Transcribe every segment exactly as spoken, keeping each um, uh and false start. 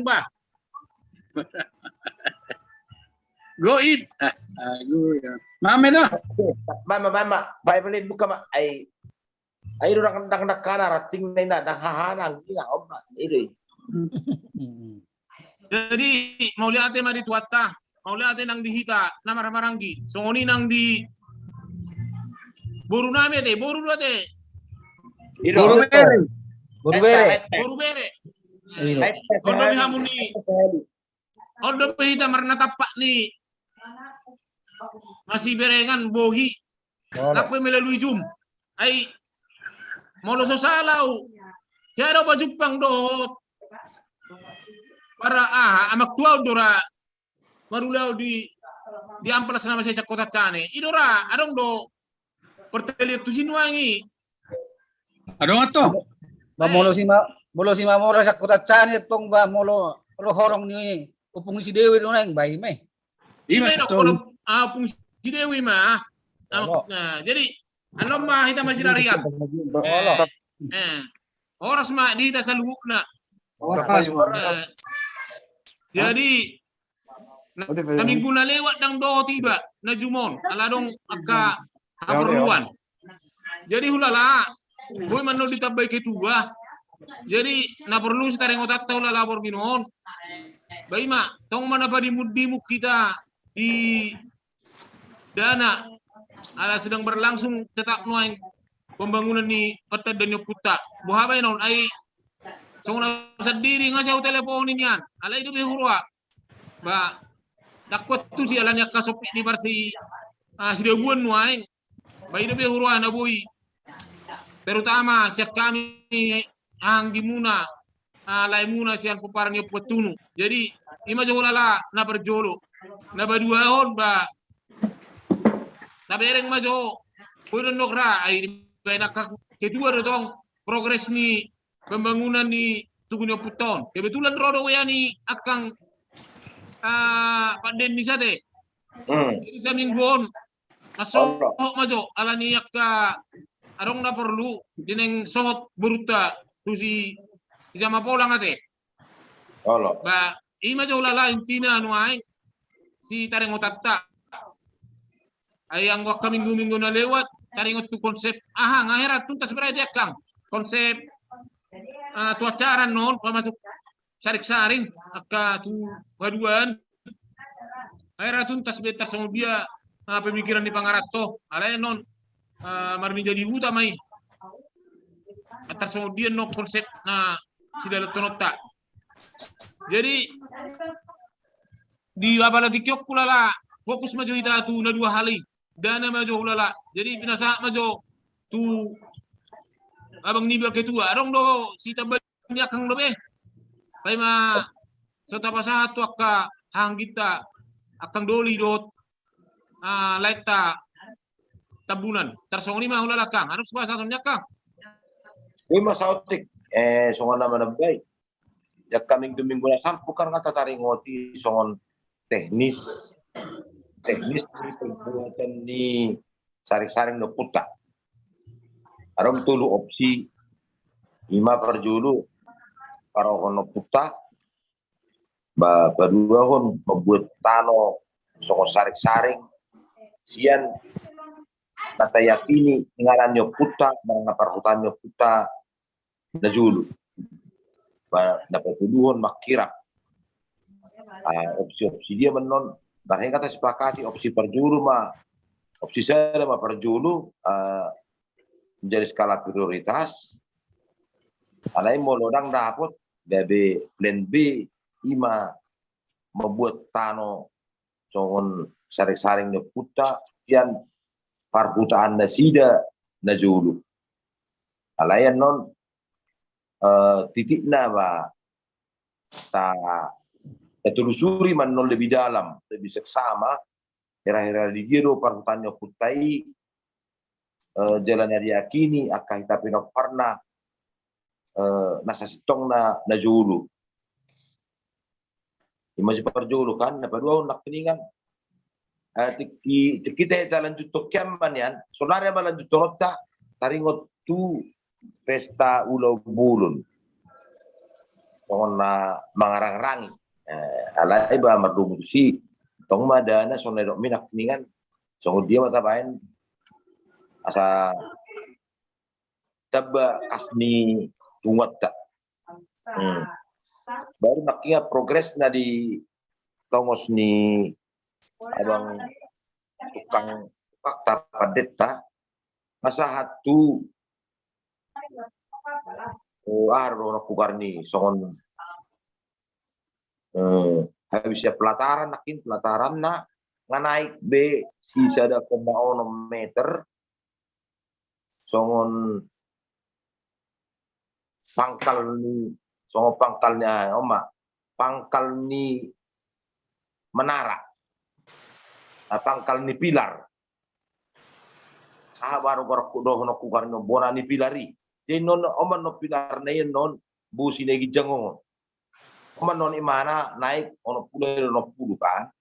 Bah. Go eat. Mame do. Mama, mama, bae beli buka ma. Ai, ai do dang dang dang kana rating na ina dang haha nang ina omba. Iri. Jadi mauliate ma di Tuhanta, mauliate nang di hita na marhaha maranggi. Songon i nang di boru nami ate, boru do ate. Boru bere. Boru bere. Boru bere. On do pe hamu ni, on do pe hita marnatampak ni masiberengan bohi. Laku melalui Zoom. Ai molo so sala au, hea do pajumpang dohot para aha, amak tuau do ra marulaon di, di amplas na masa i sian Kota Cane. I do ra, adong do pertelian tusi nuaeng i. Adong ato. Ba molo si ma, molo si ma molo sian Kota Cane tong ba molo, molo horong ni Ompung Sidewi do naeng ba i ma i. I ma i do, Ompung Sidewi ma. Nah, jadi annon ma hita masirarian. Horas ma di hita saluhutna. Jadi na minggu na lewat dang dohot iba na Zoom on ala adong angka haporluan. Jadi hulala boi ma annon ditambai ketua. Jadi na porlu sitaringotanta hulala borngin on, ba i ma tong ma na padimundimung hita di dana ala sedang berlangsung tetap nuaeng pembangunan ni partanda ni ompunta. Boha baenon ai songon au sandiri nga sai au teleponi nian. Alai i do pe huroha ba dang kuat tusi ala ni angka sompit ni parsi, ah, sidabuan nuaeng. Ba i do pe huroha na boi terutama sian hami anggimuna, ah, laemuna sian pomparan ni ompunta. Jadi i ma jo hulala na parjolo. Na paduahon ba tabereng ma jo, boi do nunga ra ai dibaen angka ketua do tong progres ni pembangunan ni tugu ni ompunta on. Kebetulan ro do wea ni angkang, ah, Pak Dennis ate. Jadi saminggu on na sohot ma jo ala ni angka adong na porlu di naeng sohot borunta tu si, si Jama Polang ate. Ba i ma jo hulala intina nuaeng sitaringotanta. Ai anggo angka minggu-minggu na lewat taringot tu konsep aha nga hera tuntas berarti angkang konsep, ah, tu acara annon pamasuk saring-saring angka tu haduan. Ai ra tuntas be tarsongon dia, ah, pemikiran ni pangaranto. Alai annon, ah, marnida di huta ma i. Tarsongon dia annon konsep na sidalanhononta. Jadi di apala tingki on hulala fokus ma jo hita tu na dua hal i. Dana ma jo hulala. Jadi pinasahat ma jo tu abang niba ketua. Adong do sitamba ni angkang dope. Paima so tapasahat tu angka hahangginta, angkang doli dohot, ah, laenta Tambunan. Tarsongon i ma hulala angkang. Adong sipasahaton ni angkang? Ima saotik, eh, songon na manambai. Di angka minggu-minggu na salpu kan nga tataringoti songon teknis, teknis ni pembuatan ni saring-saring ni ompunta. Adong tolu opsi, ima parjolo, parrohahon ni ompunta, ba paduahon mambuat tano songon saring-saring sian na tayakini inganan ni ompunta manang na parhutaan ni ompunta na jolo. Ba na patoluhon mangkirap. Ah, opsi-opsi dia ma annon, marhingkat tasepakati opsi parjolo ma, opsi sada ma parjolo, ah, menjadi skala prioritas. Alai molo ndang dapot, gabe plan B, ima mambuat tano songon saring-saring ni ompunta sian parhutaan nasida na jolo. Alai annon, eh, titikna ba ta, tatelusuri ma annon lebih dalam, lebih seksama, hira-hira di dia do parhutaan ni ompunta i, eh, jala na diakini angka hita pinomparna, eh, na sasintongna na jolo. Ima si parjolo kan, na paduahon nangkiningan. Eh, tingki, tingki ta, talanjuthon kian ma nian, sonari ma lanjuthononta, taringot tu pesta ulaon bolon. songon na mangarangrangi. Eh, alai ba mardomu tusi, tong ma dana songon na didok mi nangkiningan, songon dia ma tabaen asa tamba kas ni punguanta. Hmm. Baru nangkiningan progres na di tongos ni abang tukang, tukang ta pandetta, masa hatu, oh, aha do na hukukar ni songon, eh, habis ya pelataran, nangkin pelataran na nga naik be sisada koma onom meter, songon pangkal ni, songon pangkal ni, ah, oma, pangkal ni menara. Ah, pangkal ni pilar. Aha baru gorok dohon hukukar ni bona ni pilar i. Jadi non, oma, non pilar na i non bosi na ginjang on. Oma, non imana naik onom pulu, onom pulu kan.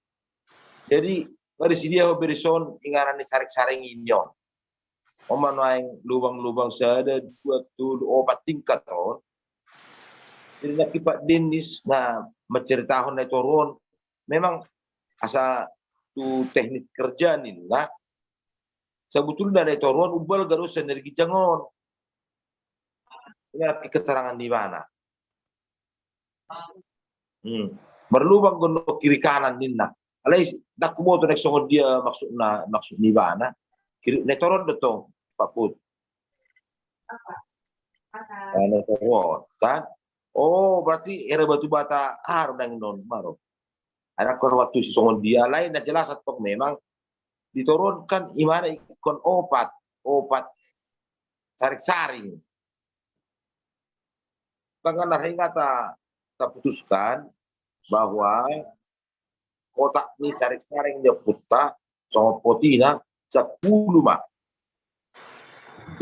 Jadi, nga disidia ho be dison inganan ni sareng-sareng i on. Oma, nuaeng lubang-lubang sada, dua, tolu, opat tingkat on. Jadi nangkin Pak Dennis nga menceritahon na i toru on. Memang asa tu teknik kerja ninna. Sebetulna na i toru on umbalga do sian na di ginjang on. Ini keterangan ni ibana. Hmm. Marlubang gondok kiri kanan ninna. Alai ndang huboto naeng songon dia maksudna, maksud ni ibana. Kiri, na i toru on do tong, Pak Put. Ah, na i toru on, kan? Oh, berarti era batu bata, ah, naeng non, baru. Ada kor waktu si songon dia, alai na jelas tong memang di toru on kan imana ingkon opat, opat sareng-sareng. Tangan na hingga ta, taputuskan bahwa kotak ni sareng-sareng ni ompunta, songon potina, sampulu ma.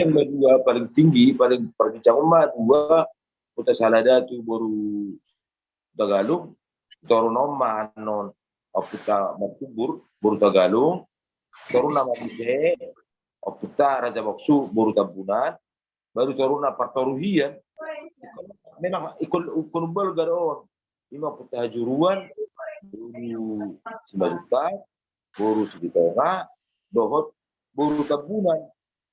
Yang kedua paling tinggi, paling parginjangon ma dua, Ompunta Saladatu boru Tagalung, toruna on ma annon Ompunta Martubur boru Tagalung, toruna ma muse Ompunta Raja Boksu boru Tambunan, baru toruna partoru hian. Memang ingkon, ingkon umbalga do on. Ima Ompunta Hajuruan boru Simanjuntak, boru Sitonga, dohot boru Tambunan.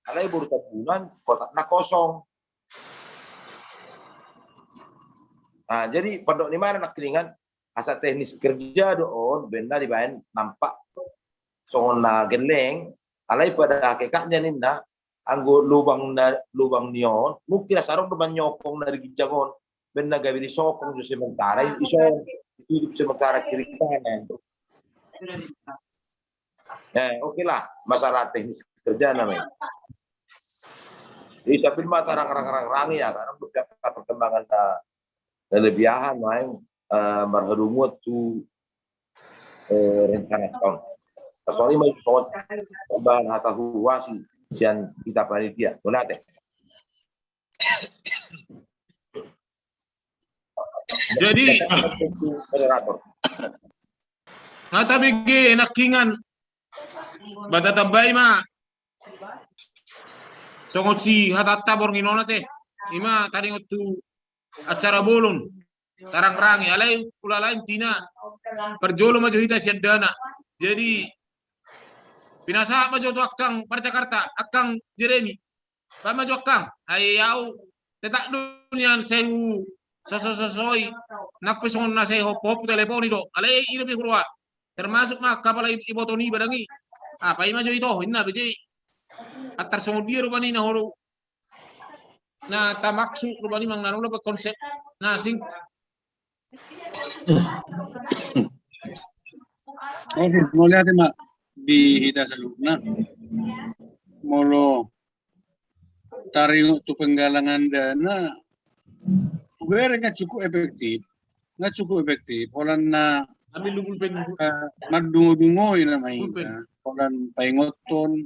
Alai boru Tambunan kotakna kosong. Nah, jadi pandok ni ibana nangkiningan, asa teknis kerja do on, baen na dibaen nampak songon na gelleng, alai pada hakikatnya ninna, anggo lubang na, lubang ni on, mungkin asa adong do manyokong na di ginjang on, baen na gabe disokong jo sementara, i, ison, ditutup sementara kiri kanan. Eh, oke lah, masalah teknis kerja namanya. Jadi, sambil masa rang-rang-rang-rang ya, karena beberapa perkembangan na, na lebih aha, main, eh, marhadomuan tu, eh, rencana taon. Kecuali mau soal tambahan hata huasi sian hita panitia. Bona te. Jadi, moderator. Nga tabege nangkiningan, ba tatambai ma. Songon si hatanta borngin on ate. Ima taringot tu acara bolon. Tarangrangi, alai ulala intina. Parjolo ma jo hita sian dana. Jadi, pinasahat ma jo tu angkang, pada Jakarta, angkang Jeremy. Baen ma jo angkang, ai au, tetap do nian sai husososoi, nang pe songon na sai hopu-hopu telepon i do, alai i do be huroha. Termasuk ma kapala i, iboto ni badan i. Apa i ma jo ito, inna be je. Antar songon dia rupani na holo. Na tamaksud rupani manang na holo be konsep. Na sing. Oke, mauliate ma di hita saluhutna. Molo taringot tu penggalangan dana, hubereng kan cukup efektif, nggak cukup efektif. Holan na, eh, mandungo-dungoi nama hita, holan paingothon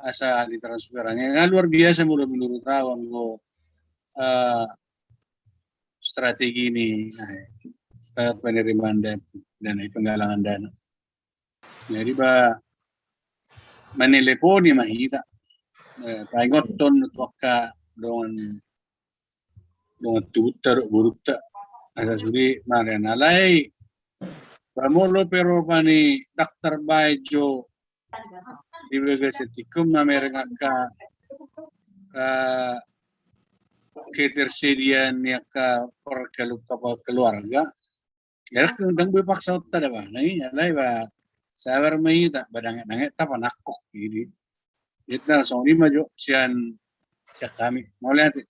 asa ditransferan. Nggak luar biasa molo menurut au anggo, eh, strategi ni, eh, penerimaan dana, dana, penggalangan dana. Jadi ba, manelepon i ma hita. Eh, paingothon tu angka dongan, dongan tubuta dohot borunta. Asa sude ma nian, alai ba molo pe rupani ndang tarbaen jo di bagasan tingki on mamereng angka eh, ketersediaan ni angka perkelu-, keluarga. Ya, ndang boi paksa on tanda ba, nah, alai ba sabar ma hita, ba dang, dang tapanangkok i. Jadi na songon i ma jo sian, sian hami. Mauliate.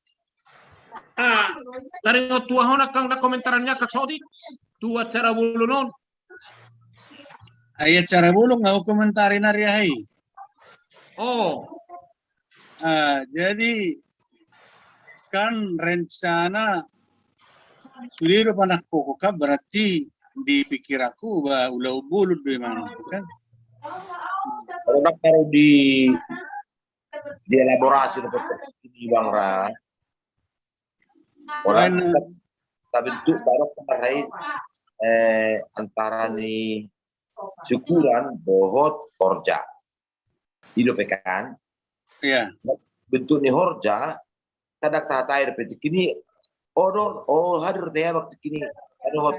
Ah, taringot tu aha on angka na komentaran ni angka soti tu acara bolon on. Ai acara bolon nga hukomentari nari aha i. Oh. Ah, jadi kan rencana sude do panangkok kan, berarti di pikiranku ba ulaon bolon do imana kan. Kalau nak taruh di, di elaborasi do ini Bang Ra. Orang tabentuk baru kemarin eh, antara ni syukuran dohot horja. I do pe kan? Iya. Bentuk ni horja, kadang tahatai dope tingki ni, oh do, oh hadir te abang tingki ni, aduh,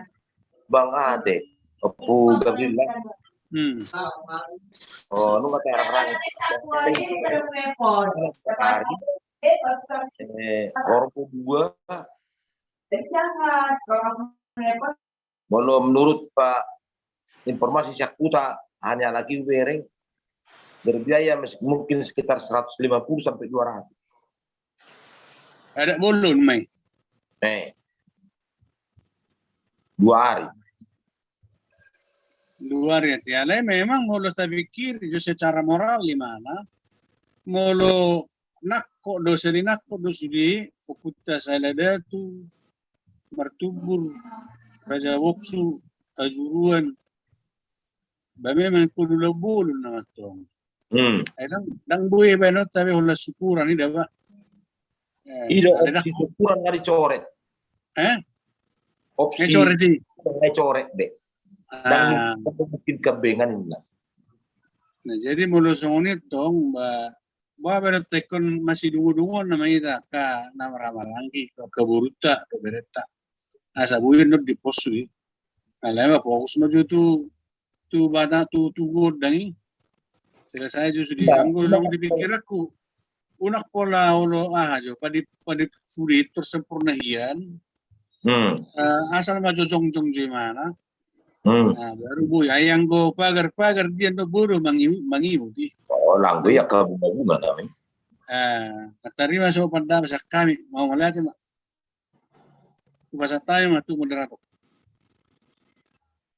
Bang Ate, Opu Gabriel lah. Hmm. Oh, nu kata orang-orang. Hari, eh, horbo dua. Molo menurut pa informasi sian huta, hanya lagi hubereng, berbiaya mungkin sekitar seratus lima puluh sampai dua ratus. Adat bolon ma i. Eh. Dua hari. Dua hari, ya, alai memang molo tapikiri jo secara moral imana, molo nangkok do, sering nangkok do sude, Ompunta Saila Datu, Martubur, Raja Boksu, Ajuruan. Ba memang ingkon ulaon bolon nama tong. Hmm. Ai ndang, ndang boi baen on, tapi holan syukuran i da ba. Eh, i do opsi syukuran nga dicoret. Eh? Opsi dicoret i. Nga dicoret be. Ndang mungkin kebengan i. Nah, jadi molo songon i tong ba Ba, berarti ingkon masidungudungon nama hita, angka na marhahamaranggi, angka borunta, angka berenta. Asa boi on di pos sude. Alai ma fokus ma jo tu, tu bata, tu, tu godang i. Selesai jo sude. Anggo songon di pikiranku, unang pola olo aha jo, padi, padi sude tersempurna hian. Hmm. Eh, asal ma jo jongjong jo imana. Hmm. Nah, baru boi, ai anggo pagar-pagar dia do bodo mangiu-, mangihuti. Oh, lang boi angka bunga-bunga nami. Ah, tarima so pandapatan sian hami, mauliate ma. Hupasahat hami ma tu moderator.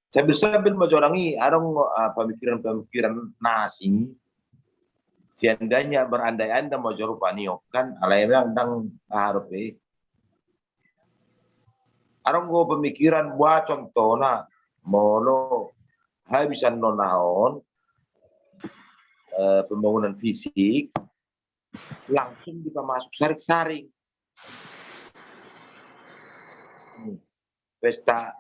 Sambil-sambil ma jo nang i, adong, ah, pemikiran-pemikiran na asing. Seandainya berandai-andai ma jo rupani on kan, alai memang ndang aha dope. Adong do pemikiran, boha contohna molo habis annon aha on, eh, pembangunan fisik, langsung dipamasuk saring-saring. Hmm. Pesta,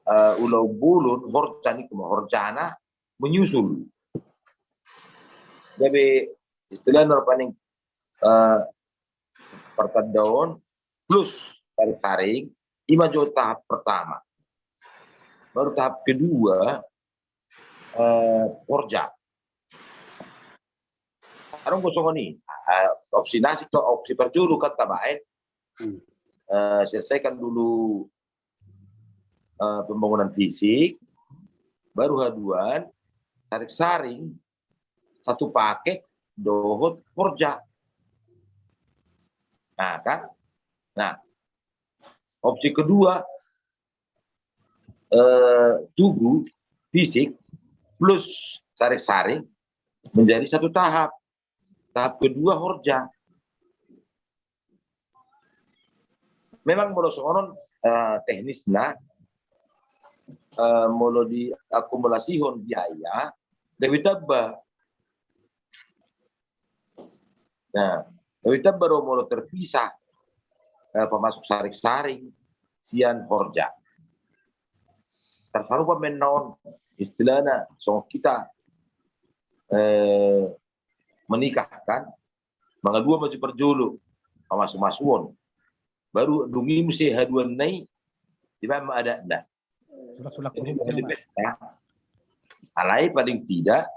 eh, ulaon bolon, horja ni, horjana menyusul. Gabe istilahna rupani, eh, pertanda on plus saring-saring, i ma jo tahap pertama. Baru tahap kedua, eh, horja. Adong do songon i, eh, opsi na asing tu opsi parjolo kan tabaen. Hmm. Eh, selesaikan dulu, eh, pembangunan fisik, baru haduan, saring-saring, satu paket dohot horja. Nah, kan? Nah, opsi kedua, eh, tubuh, fisik, plus saring-saring menjadi satu tahap. Tahap kedua horja. Memang molo songon on, eh, teknisna, eh, molo diakumulasihon biaya, lebih tamba. Nah, lebih tamba do molo terpisah, eh, pamasuk saring-saring sian horja. Tersarupa ma on istilahna songon hita, eh, menikah kan, mangalua ma jo parjolo, pamasumasuon. Baru dung i muse haduan na i, Dibaen ma adatna. Jadi molo di pesta, alai paling tidak,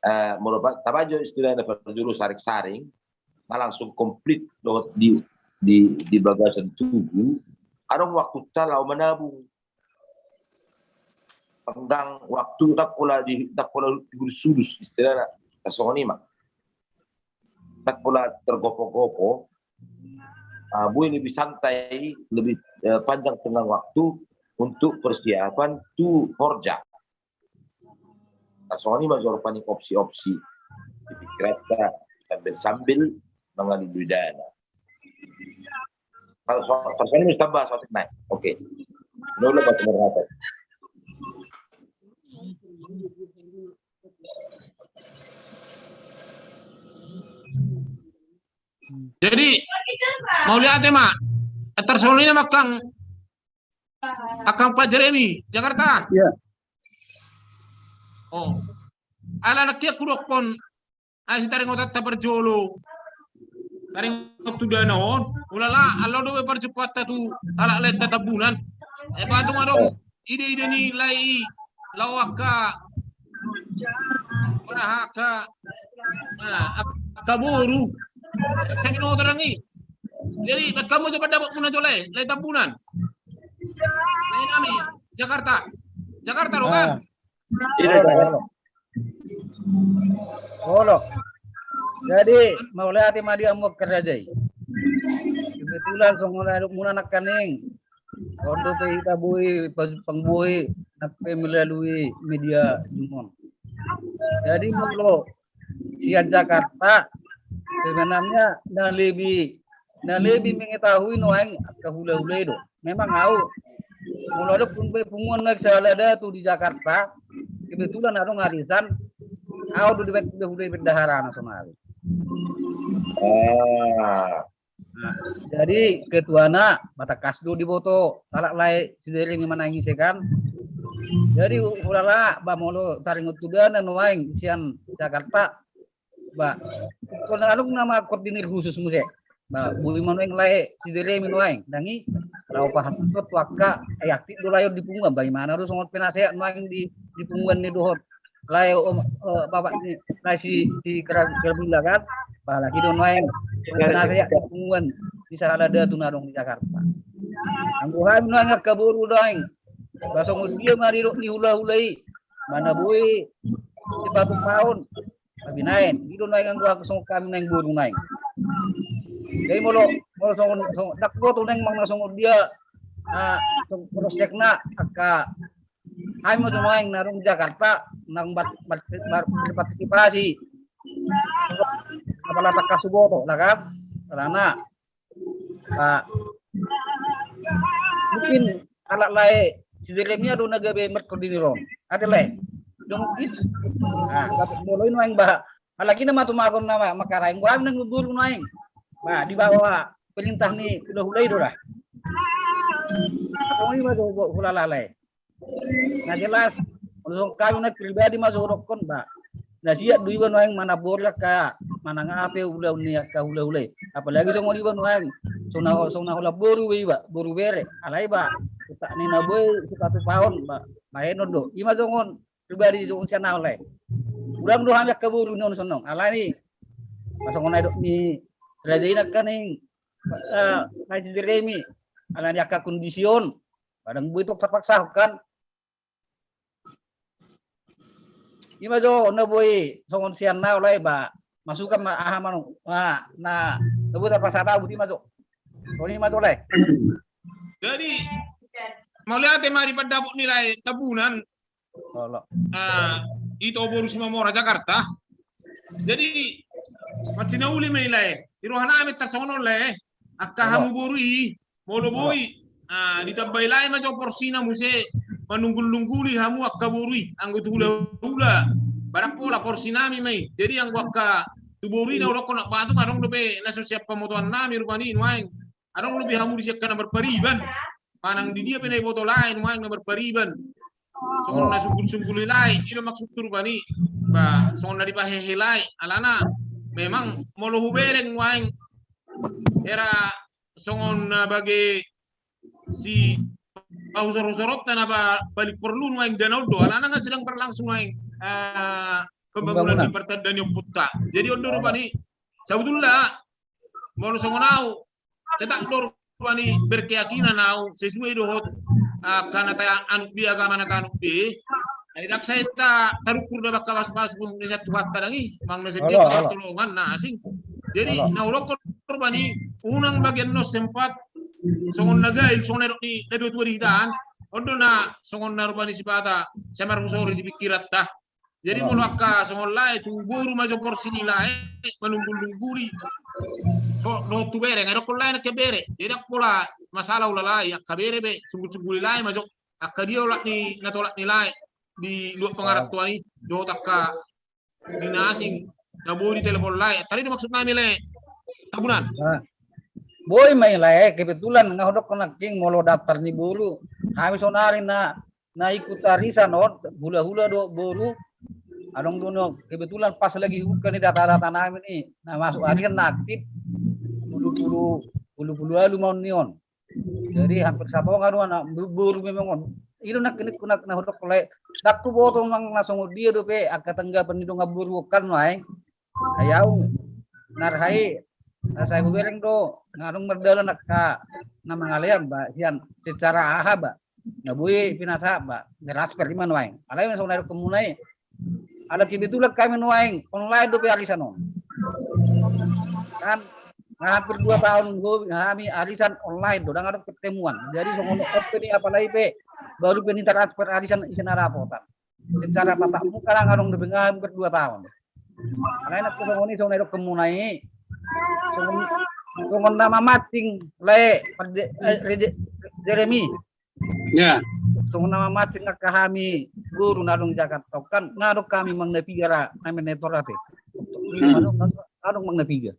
eh, molo tabaen jo istilahna parjolo saring-saring, na langsung komplit dohot di, di, di bagasan tugu, adong waktunta laho manabung. Tenggang waktu, ndang pola di, ndang pola diudus-udus istilahna, songon i ma. Ndang pola tergopo-gopo. Ah, boi lebih santai, lebih, eh, panjang tenggang waktu untuk persiapan tu horja. Nah, songon i ma jo rupani opsi-opsi di pingkiranta sambil-sambil mangalului dana. Kalau soal, soal ini tambah soal naik. Oke. Ini udah pas merata. Jadi, mauliate ma. Tarsongon i ma, Kang, Kang Pak Jeremy, Jakarta. Iya. Oh. Ala nangkin hudokkon, ai sitaringotanta parjolo. Taringot tu dana on, ulala, allo do be parjumpanganta tu halak lae Tambunan. Eh, patung adong ide-ide ni lae i, laho angka, mana angka, ah, angka boru. Sai binoto dang i. Jadi, baen hamu jo pandapotmuna jo lae, lae Tambunan. Lae nami, Jakarta. Jakarta do kan? Ah. Iya, halo, iya, halo. Halo. Jadi, mauliate ma di hamu angka raja i. Kebetulan songon na nidokmuna nangkaning, on dope hita boi, pa-, pangboi, nang pe melalui media on. Jadi, molo sian Jakarta, sebenarnya na lebih, na lebih mengetahui nuaeng angka hula-hula i do. Memang au, molo adong pun be punguan nuaeng sahala datu di Jakarta, kebetulan adong arisan, au do dibaen hula-hula i bendaharana sonari. Ah. Nah, jadi ketuana, ba tangkas do diboto halak lae si Jeremy manang ise kan. Jadi ulala, ba molo taringot tu dana nuaeng sian Jakarta, ba, ingkon adong nama koordinir khusus muse. Ba, boi ma nuaeng lae si Jeremy nuaeng, dang i, laho pasahathon tu angka, eh, aktif do lae on di punguan, bagaimana do songon penasehat nuaeng di, di punguan ni dohot lae, om, eh, bapak ni, lae si, si Kera-, Kerabila kan, apalagi do nuaeng penasehat di punguan ni sahala datu na adong di Jakarta. Anggo hami nuaeng angka boru nuaeng, ba songon dia ma didok ni hula-hula i, mana boi sipatu paon, Tapi naeng, i do naeng anggo songon hami naeng boru naeng. Jadi molo, molo songon, songon, ndang boto naeng manang songon dia, ah, songon proyekna, angka hami ma songon naeng na adong di Jakarta, naeng bar-, bar-, bar-, berpartisipasi. Apala tangkas huboto, lah kan? Karena Ah, mungkin halak lae si Jeremy do na gabe markoordinir on. Ate lae. Dong is. Ah, tapi molo i nuaeng ba. Halak i na matumagon nama mangkarai. Gua nang boru nuaeng. Ba, di bawah perintah ni hula-hula i do lah. Apa i ma do hula-hula lae. Na jelas, molo songon hami na pribadi ma songon hudokkon ba. Na siat do iba nuaeng manambori angka manang aha pe ulaon ni angka hula-hula i. Apalagi songon iba nuaeng. Songon na, songon na holan boru be iba, boru bere. Alai ba, utak ni na boi, sipatu paon ba. Bahenon do. I ma songon pribadi songon sian ahu lae. Godang do hami angka boru ni on songon. Alani. Ba songon na didok ni raja i nangkaning. Eh, na si Jeremy. Alani angka kondisi on. Ba ndang boi tong tapaksahon kan. I ma jo na boi songon sian na lae ba masukan ma aha manang, ah, na, na boi tapasahat ahu i ma jo. Songon i ma jo lae. Jadi mauliate ma di pandapot ni lae Tambunan. Olo. Ah, ito boru Simamora Jakarta. Jadi mansinauli ma i lae. Di roha nami tarsongon on lae. Angka hamu boru i, molo boi, ah, ditambai lae ma jo porsina muse manunggul-nungguli hamu angka boru i, anggo tu hula-hula. Ba ndang pola porsi nami ma i. Jadi anggo angka tu boru i na hudokkon na batuk adong dope na so siap pamotoan nami rupani nuaeng. Adong dope hamu disi angka na marpariban. Manang di dia pe na diboto lae nuaeng na marpariban. Songon na sunggul-sunggul i lae, i do maksud tu rupani. Ba, songon na dipahehe lae, alana memang molo hubereng nuaeng era songon na bage si pahusor-husoronta na ba-, paling porlu nuaeng dana on do, alana nga sedang berlangsung nuaeng, eh, pembangunan di pertanda ni ompunta. Jadi on do rupani, sabutulna molo songon au, tetap do rupani berkeyakinan au sesuai dohot, ah, angka na taanut be, agama na taanut be. Ai ndang sai ta-, tarukur da angka pasu-pasu ni sian Tuhanta, ndang i, manang na sian dia, olo, olo, partolongan na asing. Jadi, olo, na hudokkon rupani, unang bagian na sempat, songon na gail, songon na didok ni natua-tua di hita an, on do na songon na rupani sipata, sai marhusori di pingkiranta. Jadi, olo, molo angka songon lae, tu boru ma jo porsi ni lae, manunggul-nungguli. So, dohot tu bere, nga didokkon lae nangkin bere. Jadi, ndang pola masalah ulaon lae, angka bere be, sunggul-sungguli lae ma jo. Angka dia olat ni, na tolap ni lae di luat pangarantoan i, dohot angka ni na asing, na boi ditelepon lae. Tadi do maksud nami, lae. Tambunan. Nah, boi ma i, lae, kebetulan nga hudokkon nangkin molo daftar ni boru. Hami saonari na, na ikut arisan on, hula-hula dohot boru. Adong do na, kebetulan pas lagi hubuka ni data-data nami ni, na masuk arisan na aktif, pulu pulu, pulu pulu ualu ma on ni on. Jadi hampir satonga do na boru memang on. I do nangkin na, na hudokkon lae. Ndang huboto manang na songon dia dope angka tanggapan ni dongan boru on kan, lae. Ai au, na ra i, na sai hubereng do, nga adong mardalan angka na mangalean ba, sian secara aha ba, na boi pinasahat ba, transfer i ma nuaeng. Alai songon na didokmuna i, ala kebetulan hami nuaeng online dope arisan on. Kan, nga hampir dua tahun do hami arisan online do, ndang adong pertemuan. Jadi songon on pe ni, apalagi pe baru pe ni transfer arisan ise na dapotan. Secara tatap muka ndang adong dope, nga hampir dua tahun. Alai nangkin songon i, songon na didokmuna i, songon, songon na mamancing, lae, perde-, eh, rede-, Jeremy. Ya. Songon na mamancing angka hami boru na adong Jakarta on kan, nga adong hami manang na piga ra, na manager ape. Hmm. Adong, adong manang na piga.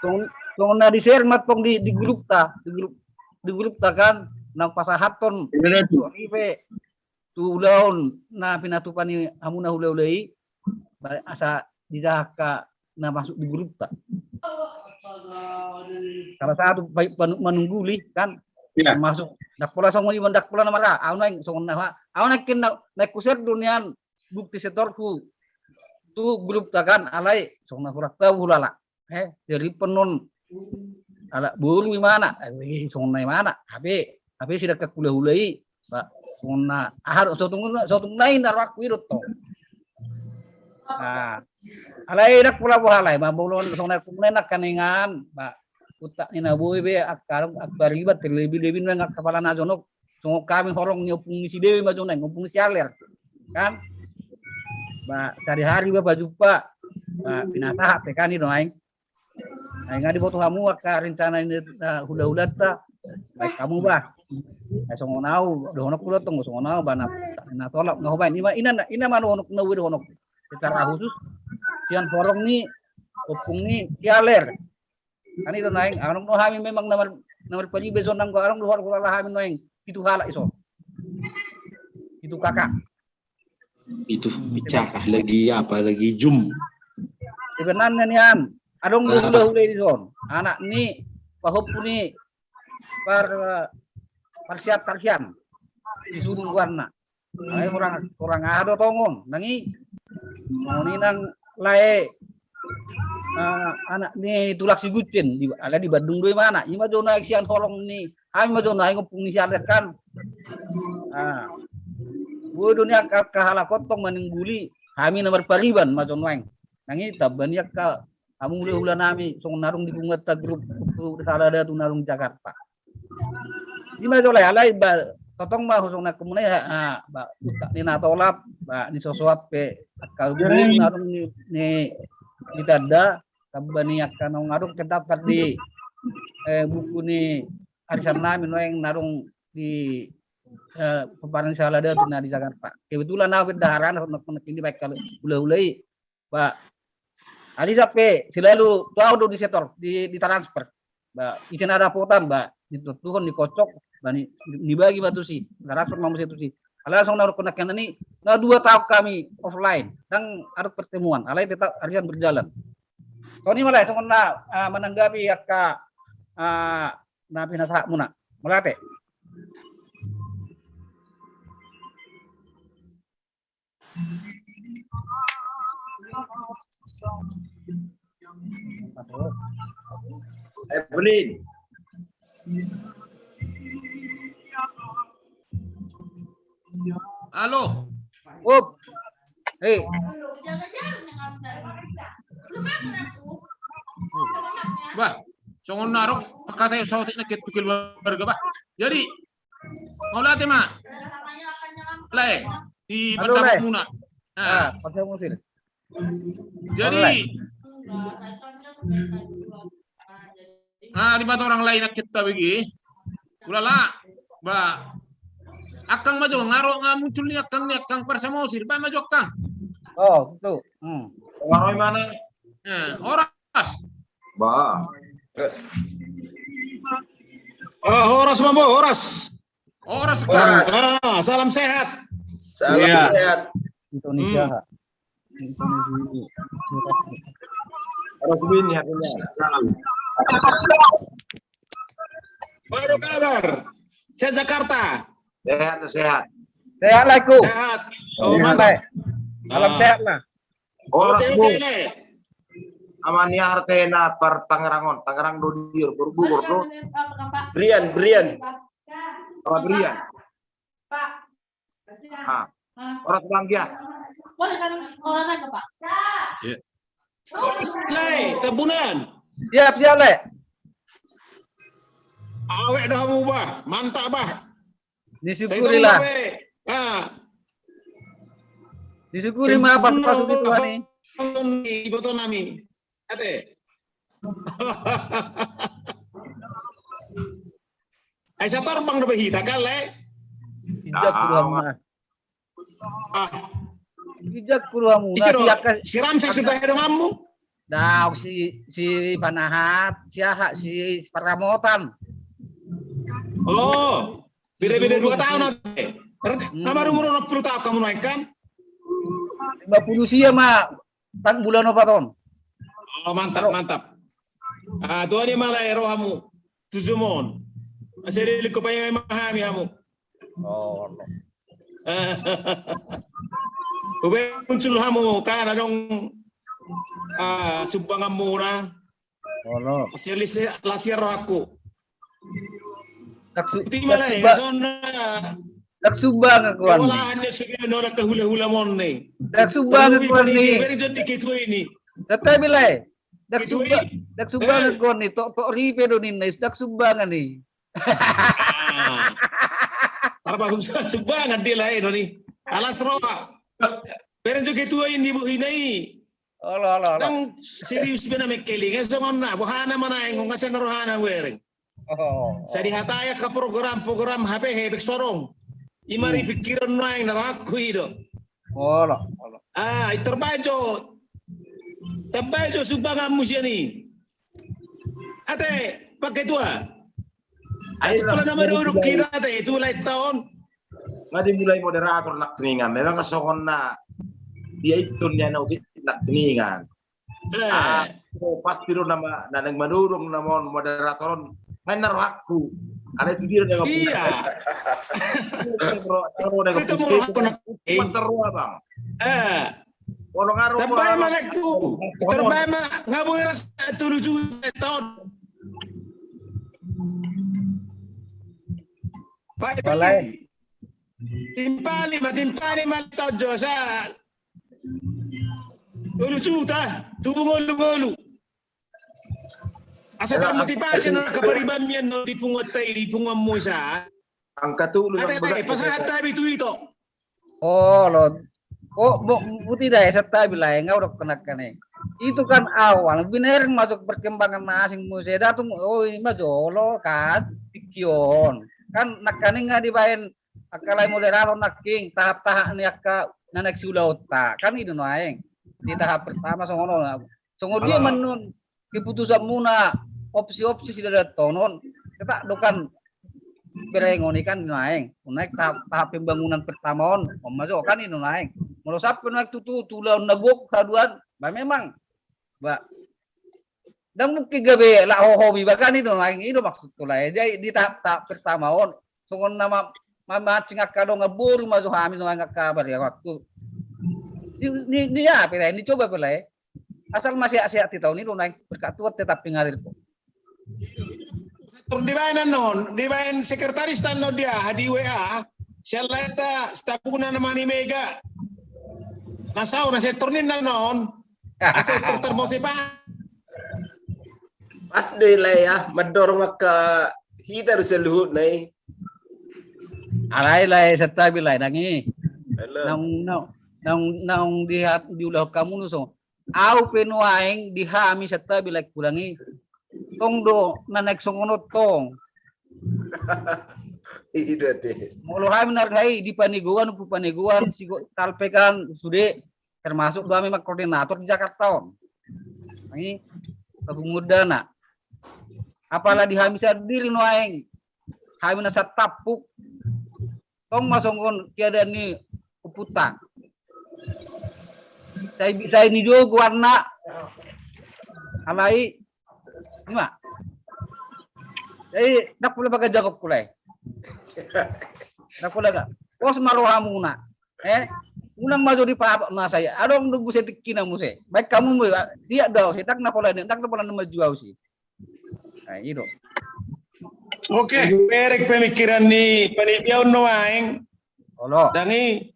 Songon, songon na di-share ma tong di, di grupta, di grup, di grupta kan, na pasahathon, iya, iya, tu, i pe, tu ulaon na pinatupa ni hamuna hula-hula i, ba, asa dijaha angka na masuk di grupta. Salah satu baik panu-, manungguli kan, iya, masuk. Ndang pola songon i, ndang pola na mara, au nuaeng songon na, au nuaeng na, na hushare do nian bukti setorhu tu grupta kan, alai songon na hurang tau hulala. Eh, jadi penon ala boru imana, eh, songon na imana, hape, hape sidangkan hula-hula i, ba, songon na, aha, sotung, sotung na i na rohangku i do tong. Nah, alai ndang pola boha, alai, ba, bolon songon na didokmuna i nangkaningan, ba, utak ni na boi be, angka, angka pariban, terlebih-lebih nuaeng angka pala na jonok, songon hami horong ni ompung ni si Dewi ma jo nuaeng, ompung ni si Aler. Kan? Ba, sehari-hari ba pajumpa, ba, pinasahat pe kan i do nuaeng. Ai nga diboto hamu angka rencana ni, eh, hula-hulanta. Baen hamu ba. Ai songon au, dohononku do tong, songon au ba na, na tolap nga hubaen. I ma, i na, i na ma dohononku, na ue dohononku. Secara khusus sian horong ni ompung ni si Aler. Kan i do nuaeng, adong do hami memang na mar-, na marpalibe dison, nanggo adong do hula-hula hami nuaeng pitu halak dison. Pitu kakak. Itu bicara lagi apa, lagi Zoom. Sebenarnya nian, adong do hula-hula i dison. Anak ni pahompu ni par-, parsiat parsian. Disuruh warna. Alai hurang, hurang aha do tongon, nang i. Songon i nang lae, eh, anak ni tulang si Gucin, di, alai di Bandung do imana. I ma jo nuaeng sian horong ni, hami ma jo nuaeng ompung ni si Aler kan. Ah. Boi do nian angka halak on tong manungguli, hami na marpariban ma jo nuaeng. Nang i tamba ni angka hamu hula-hula nami, songon na adong di punguanta grup, grup Saladatu na adong Jakarta. I ma jo lae, alai ba, tongtong ma songon na didokmuna i, ah, ba, utak ni na tolap, ba, nisosoan pe, angka boru na adong ni, ni, di tanda, tamba ni angka naung adong terdaftar di, eh, buku ni arisan nami nuaeng na adong di, eh, pomparan ni Saladatu na di Jakarta. Kebetulan au pe daharana, songon na didok ni baen angka hula-hula i, ba, ari sampe selalu tu au do disetor, di, ditransfer. Ba, ise na dapotan, ba, ditontuhon, dikocok, ba, ni, dibagi ma tusi, transfer ma muse tusi. Alai songon na didok nangkin i, na dua taon hami offline, ndang adong pertemuan, alai tetap arisan berjalan. Songon i ma lae, songon na, ah, menanggapi angka, ah, na pinasahatmuna. Mauliate. Evelyn. Halo. Up. Hei. Bah, songon na ro, pangkataion saotik nangkin tu keluarga, bah. Jadi, mauliate ma, Lae, di pandapotmuna. Ah, jadi, ah, di mata orang lain nangkin tabege. Ulala, bah. Angkang ma jo, nga ro nga muncul ni angkang ni angkang Parsamosir, bah, ma jo angkang. Oh, betul. Hmm. Nga ro i mana? Eh, horas. Bah. Ah, horas, Mambo, horas. Horas, horas. Ah, salam sehat. Salam sehat. Indonesia. Hmm. Horas bin ya, salam. Baru kabar. Saya Jakarta. Sehat, sehat. Sehat, Lae, ku. Sehat. Oh, mantap. Salam sehat, lah. Horas, oke, oke, Lae. Amaniarte na par Tangerang on, Tangerang do dia, Bogor do. Brian, Brian. Apa Brian? Ah. Horas, Bang, ya. Iya. Horas, Lae, Tambunan. Siap, siap, Lae. Awet do hamu, bah, mantap, bah. Disyukurilah. Ah. Disyukuri ma, pas-pas di Tuhan i. Iboto nami. Ate. Ai satorbang dope hita kan, Lae? Ijak ku hamu. Ah. Ijak ku hamu. Isi do, si Ramses sudah donganmu? Daong, si, si Panahat, si aha, si Paramotan. Oh, beda-beda dua tahun ate. Berarti nama umur enam puluh tahun hamu nuaeng kan? Lima puluh sia ma, tang bulan opat on. Oh, mantap, mantap. Ah, Tuhan i ma, Lae, rohamu. Tujuh mon. Masih ada lingkup yang mahami hamu. Oh, no. Ube muncul hamu, kan adong, ah, sumbangan muna. Oh, no. Sialis lasiar aku. Dak su-, dak sumba-, dak sumbangan kuan. Kewalahan ni sudah no dak hula-hula mon ni. Dak sumbangan kuan ni. Beri jadi ketua ini. Tetapi, Lae. Dak sumba-, dak sumbangan kuan ni. Tok, tok ripe do ninna, dak sumbangan ni. Ah. Tarpasuk sumbangan dia, Lae, do ni. Alas roha. Bere jo ketua ini, bu, ini. Olo, olo, olo. Nang serius bena mengkeling, eh, songon na, boha na manaeng, ngon ngasa na rohana wereng. Oh, oh. Sai dihatai angka program-program H P H P sorong. Ima di pikiran nuaeng na rohangku i do. Olo, olo. Ah, i tarbaen jo. Tarbaen jo sumbanganmu sian i. Ate, Pak Ketua. Ai, ate, pola nama duduk kita, ate, itu mulai tahun. Nga dimulai moderator nangkiningan. Memang songon na dia itu ni anak utik nangkiningan. Eh. Ah, oh, pasti do nama, na naeng manurung nama on moderator on. Main na rohangku. Karena itu dia yang. Iya. Itu mau rohangku nangkiningan. Bang. Eh. Tambai ma, Lae, ku. Tambai ma, nga boi ras tolu juta tahun. Timpali ma, timpali ma, Lae, tojo sa. Tolu juta, tubu ngolu-ngolu. Asa tamotivasi na kapariban mian no di punguanta i, di punguanmu sa. Angka tolu. Ate, pasahat tabi tu ito. Oh, lo. Oh, bo-, buti da, esa tabi, Lae, nga udah kena kene. Itu kan awal, binereng masuk perkembangan na asing muse, datung, oh, ini mah jolo kan, pikion. Kan nangkaning nga dibaen, angka Lae moderator nangkin, tahap-tahap ni angka na naeng siulaonta. Kan i do nuaeng. Di tahap pertama songon on. Songon dia manun keputusanmuna, opsi-opsi sidadatonon, ketak do kan berengon i kan nuaeng. Nuaeng tahap, tahap pembangunan pertama on, on ma jo kan i nuaeng. Molo sampe nuaeng tutu, tu ulaon na gok haduan, ba memang. Ba. Ndang mungkin gabe laho hobi bagan i do, nuaeng i do maksudku lae. Jadi di tahap-tahap pertama on songon na ma-, mamancing angka dongan boru ma jo hami nuaeng angka bariawanku. Ni, ni, ni aha pe lae, ni coba pe lae. Asal ma sehat-sehat hita on i do nuaeng, berkat Tuhan tetap mengalirku. Dibaen annon, dibaen sekretaris annon dia di W A. Sian lae ta, sitapuna nama ni Mega. Na saur na sektor ni annon. Asa tertermosi pa. Pas do i lae ya, mandorong angka hita do saluhutna i. Alai lae, santabi lae, nang i. Halo. Naung, naung, naung, naung di hat-, diulahon hamu nuso. Au pe nuaeng di hami santabi lae hurang i. Tong do na naeng songon on tong. I do ate. Molo hami na ro i di Panigoan, Ompu Panigoan, sigo talpekan sude, termasuk do hami ma koordinator di Jakarta on. Nang i papunguan dana. Apala di hami sandiri nuaeng, hami na satampuk. Tong ma songon keadaan ni ompunta. Sai, sai ni jo goarna. Alai i ma. Jadi ndang pola bagan jangkon ku lae. Ndang pola ga. Pos ma rohamuna. Eh, unang ma jo dipaabot na sai. Adong do muse tingkina muse. Baen hamu muse. Dia do, sedang na pola, ndang na pola na maju au si. Nah, i do. Oke. Berek pemikiran ni panitia on nuaeng. Olo. Ndang i,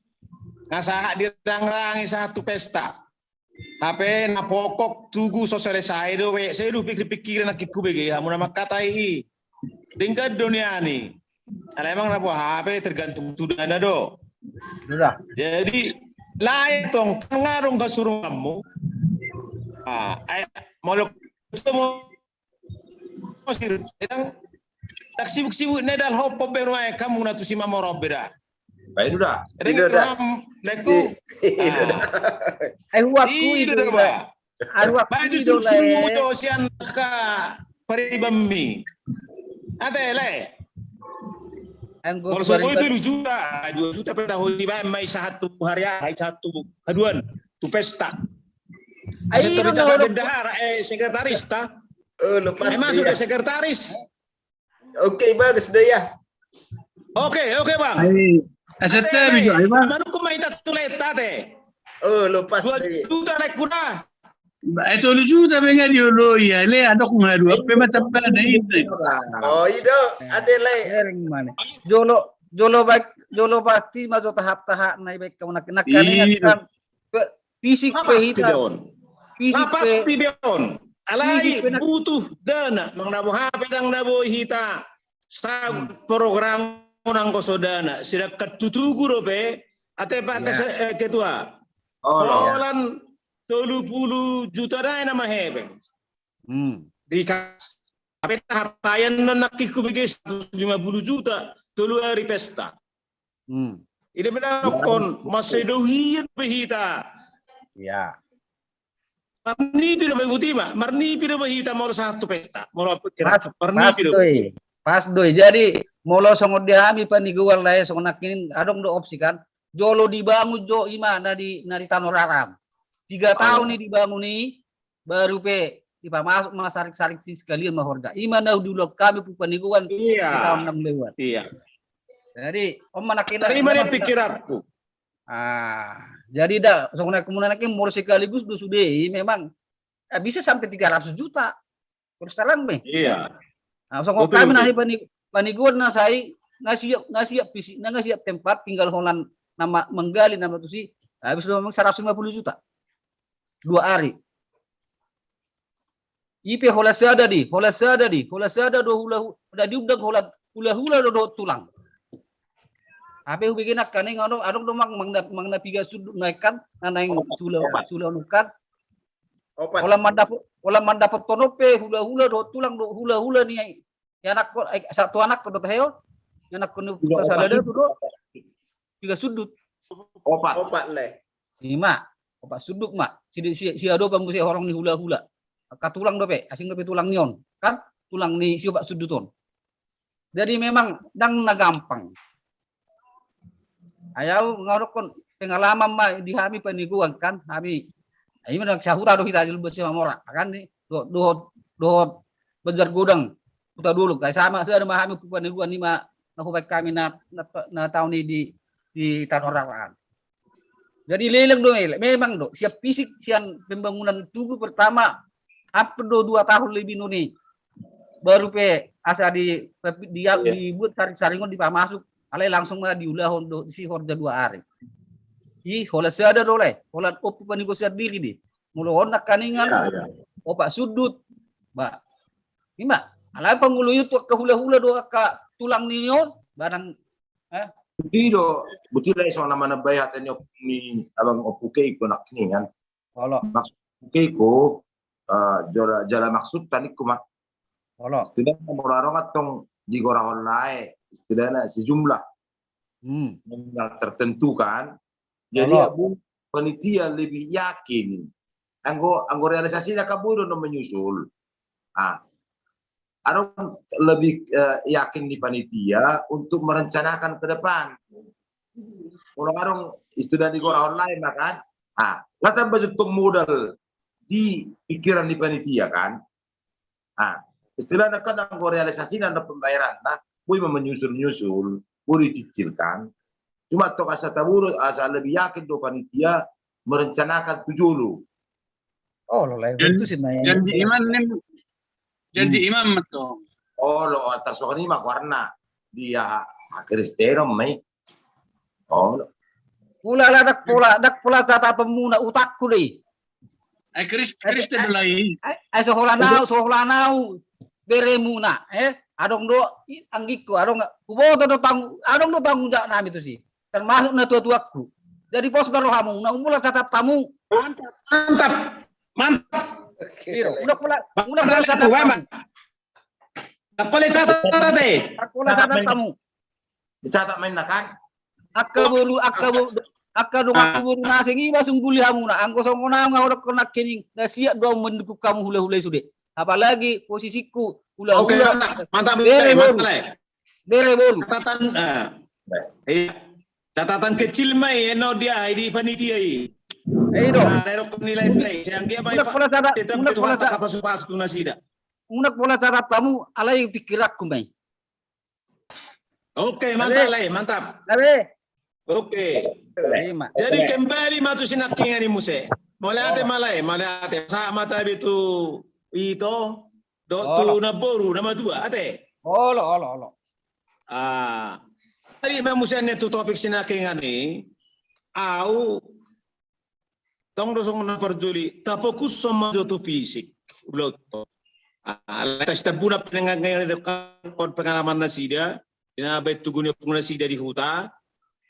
nga sahat dirangrang i sahat tu pesta. Hape na pokok tugu so selesai do be, sai do pikir-pikiran nangkin hubege hamu na mangkatai i. Denggan do nian i. Alai emang na boha pe tergantung tu dana do. Sudah. Jadi lae tong, kan nga adong hasurunganmu. Ah, ai, molo tu mo Osir, ndang, ndang sibuk-sibuk na dal hopop be nuaeng hamu na tusi mamorop be da. Baik, sudah. Ndang i do da. Ram, leku. I do da. Ai huakku i do da. Ai huakku i do lae. Baju susu do sian ka paribanmi. Ate lae. Anggo molo songon i tolu juta, dua juta pe tahu dibaen ma i sahat tu hari ahai, sahat tu haduan, tu pesta. Ai sekretaris, eh, sekretaris ta. Oh, lepas. Emang sudah sekretaris. Oke, bagus deh ya. Oke, oke, Bang. Ai, asa te, ai, Bang. Manuk ma hita tu leta te. Oh, lepas. Dua juta lae hurang. Ba, eh, tolu juta be nga dioloi, ale, adong nga dua pe ma tamba na i. Oh, i do, ate lae. Jolo, jolo baen, jolo pasti ma jo tahap-tahap na i baen hamu nangkin, nangkin kan. Fisik pe hita. Pasti be on. Alai butuh dana, manang na boha pe ndang na boi hita. Sa program nanggo so dana, sedangkan tu tugu dope, ate Pak Ketua. Holan tolu pulu juta dai nama hepeng. Di kas. Tapi tahap tayan non nangkin hubege seratus lima puluh juta, tolu ari pesta. Ini benar kon, masih dohian be hita. Iya. Marnipi do be buti ma, marnipi do be hita molo sahat tu pesta, molo pikiran. Marnipi do. Pas do i. Jadi molo songon di hami Panigoan lae, songon nangkin adong do opsi kan. Jolo dibangun jo i ma na di, na di Tano Raram. Tiga tahun i dibangun i, baru pe dipamasuk ma sarik-sarik si sekalian ma horja. I ma na diulahon hami Ompu Panigoan di tahun enam lewat. Iya. Jadi on ma nangkin, tarima memang pikiranku. Ah, jadi da, songon na hamu nangkin molo sekaligus do sude i memang, eh, bisa sampai tiga ratus juta. Terus terang be. Iya. Nah, songon hami na di Pani-, Panigoan na sai, nga siap, nga siap fisik, na nga siap tempat, tinggal holan nama manggali nama tusi, habis do memang seratus lima puluh juta. Dua ari. I pe holan sada di, holan sada di, holan sada do hula-hula, na diundang holan hula-hula do dohot tulang. Hape hubege nangkin i adong, adong do mang, mang na, mang na piga sundut na i kan, na naeng sula, sula on kan. Holan mandapot, holan mandapothon on pe hula-hula dohot tulang do, hula-hula ni i. Ianakhon, eh, satu anakhon do tahe on. Ianakhon ni Ompunta Sada do. Piga sundut? Opat. Opat lae. I ma, opat sundut ma. Si, si, siadopan muse horong ni hula-hula. Angka tulang dope, asing dope tulang ni on. Kan? Tulang ni si opat sundut on. Jadi memang ndang na gampang. Ai au nga dokkon pengalaman ma di hami Panigoan kan, hami. Ai memang sahuta do hita di Lumban Simamora kan ni. Dohot, dohot dohot Banjar Godang, Huta Dolok. Ai sama sada ma hami Ompu Paniguan, i ma na hubaen hami na, na, na taon i di, di Tano Raraan. Jadi leleng do, mele-, memang do, sian fisik, sian pembangunan tugu pertama, hampir do dua tahun lebih nuni. Baru pe asa di, di, dibuat saring-saringon, dipamasuk, alai langsung ma diulahon do, disi horja dua ari. I, holan sada do, alai holan Ompu Paniguan sandiri di. Molo on nangkiningan, opat sundut. Ba, i ma, alai pangulu i tu angka hula-hula do, angka tulang ni on, ba nang, eh? Boti do, boti, alai songon na manambai hata ni, ni abang Ompu Keiko nangkiningan. Olo. Maksud Keiko, eh, jala, jala maksudta ningku ma. Olo. Istilahna molo adong antong digorahon lae, istilahna sejumlah. Hmm. Yang tertentu kan. Jadi, olo, ya, bu, panitia lebih yakin. Anggo, anggo realisasina kan boi do na menyusul. Ah. Adong lebih, eh, yakin di panitia untuk merencanakan ke depan. Molo adong istilah digorahon lae ma kan. Ah, nga tamba juntong modal di pikiran ni panitia kan. Ah, istilahna kan anggo realisasina na pembayaranna, boi ma menyusul-nyusul, boi dicicil kan. Cuma tong asa taboru, asa lebih yakin do panitia merencanakan tu jolo. Oh, lo, lain. Jan-, itu sih, janji iman nih. Janji iman betul. Oh, lo, atas pokoknya mah warna dia Kristen mai. Oh, lo. Ula la, ndang pola, ndang pola tatapanmuna, utakku do i. Ai Kris-, Kristen do lai. Ai, ai, so holan au, so holan au beremuna, eh? Adong do, i, anggingku, adong, huboto do tanggung, adong do tanggung jawab nami tusi. Termasuk na tua-tuaku. Jadi pos ma rohamuna, unang pola tatap hamu. Mantap, mantap, mantap. Oke. Iya, unang pola, unang pola tatap hamu. Ndang pola catat, eh. Ndang pola catat hamu. Dicatat ma inna kan. Angka boru, angka bo-, angka donganku boru na asing i ma sungguli hamuna. Anggo songon au nga hudokkon nangkining, na siap do au mendukung hamu hula-hula i sude. Apalagi posisingku hula-hula. Oke, mantap, mantap, bere boru. Mantap, eh. Bere boru. Catatan, eh, iya. Catatan kecil ma i, eno dia, di panitia i. Eh, i do. Nah, eno nilai, nilai. Yang dia ma i, unang pola catat, tetap unang pola catat. Pasu-pasu tu nasida. Unang pola catat hamu, alai pikiranku ma i. Oke, mantap, lae, mantap. Lae. Oke. Jadi kembali ma tu sinangkingan i muse. Mauliate ma, lae, mauliate. Sahat ma tabe tu ito, dohot tu naboru, na matua, ate. Olo, olo, olo. Ah, jadi ma muse tu topik sinangkingan i, au tong do songon na parjolo i, tafokushon ma jo tu fisik. Ulaon tong. Ah, alai tasitambuna penangan pengalaman nasida, di na baen tugu ni ompung nasida di huta,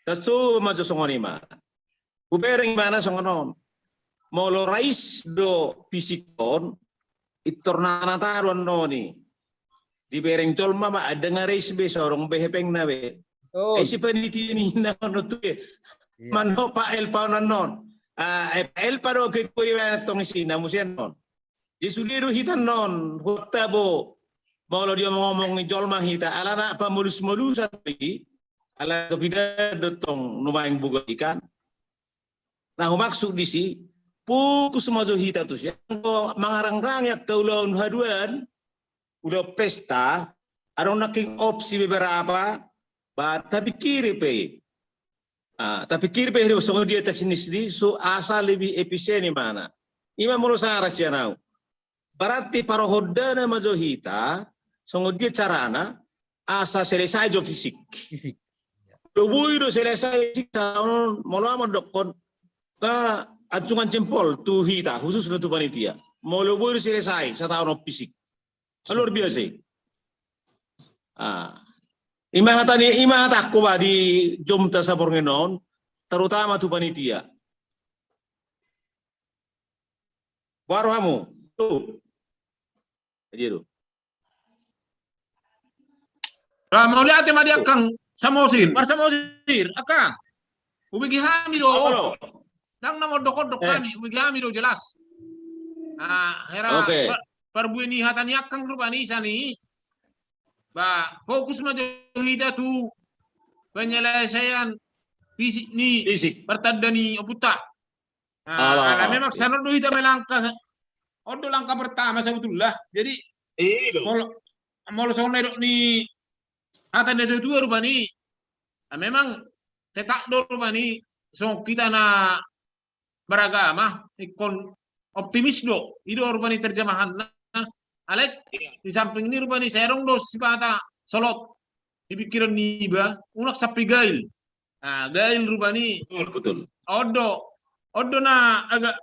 tacoba ma jo songon i ma. Hubereng ibana songon on. Molo rais do fisik on, Pintor na tadong annon i. Dibereng jolma ma, ndang rais be, so adong be hepengna be. Ai si panitia ni inna on tu be. Manang Pak Elpa on annon. Ah, eh, Pak Elpa do ketua di baen tong isina muse annon. Jadi sude do hita annon, huta bo. Molo diomong-omongi jolma hita, alana pamolus-molusan i, ala topi da do tong nuaeng boga i kan. Na humaksud disi, fokus ma jo hita tusi. Anggo mangarangrangi angka ulaon haduan, ulaon pesta, adong nangkin opsi beberapa, ba tapikiri pe. Ah, tapikiri pe songon dia teknis i, so asa lebih efisien ibana. Ima molo saran sian au. Berarti parohondana ma jo hita, songon dia carana, asa selesai jo fisik. Fisik. Molo boi do selesai fisik, molo au mandokkon, ba, acungan jempol tu hita, khususna tu panitia. Molo boi do selesai, sataon on fisik. Luar biasa i. Ah. Ima hata ni, ima hatangku ba di jomta saborngin on, terutama tu panitia. Boha rohamu? Jadi tu. Ah, mauliate ma di angkang Samosir. Mar Samosir, angkang. Hubege hami do. Ndang na mondok-ondok hami, hubege hami do jelas. Ah, hera, par-, parbue ni hata ni angkang rupani sani. Ba, fokus ma jo hita tu penyelesaian fisik ni, fisik, partanda ni ompunta. Ah, ala memang sian on do hita melangkah. on do langkah pertama sabotulna. Jadi, molo songon na didok ni hata ni natuatua rupani, memang tetap do rupani songon hita na beragama ingkon optimis do, i do rupani terjemahanna. Alai di samping ni rupani sai adong do sipata solot di pikiran niba, unang sampe gail. Gail rupani. On do, on do na agak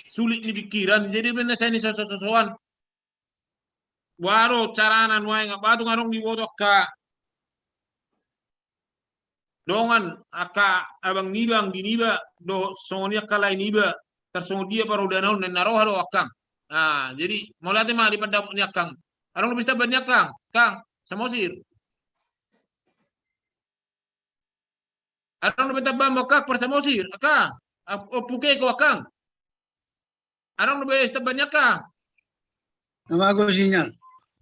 sulit ni pikiran, jadi bena sai ni sosososoan. Boha do carana nuaeng, ba tung adong diboto angka dongan, angka abang niba, anggi niba, dohot songon i angka lae niba, tarsongon dia parodana on, na roha do angkang. Jadi mauliate ma di pandapot ni angkang. Adong dope sitamba ni angkang, Kang Samosir? Adong dope tambamu angkang, Par Samosir, angkang? Ompu Keko, angkang? Adong dope sitamba ni angkang? Nama aku sinyal.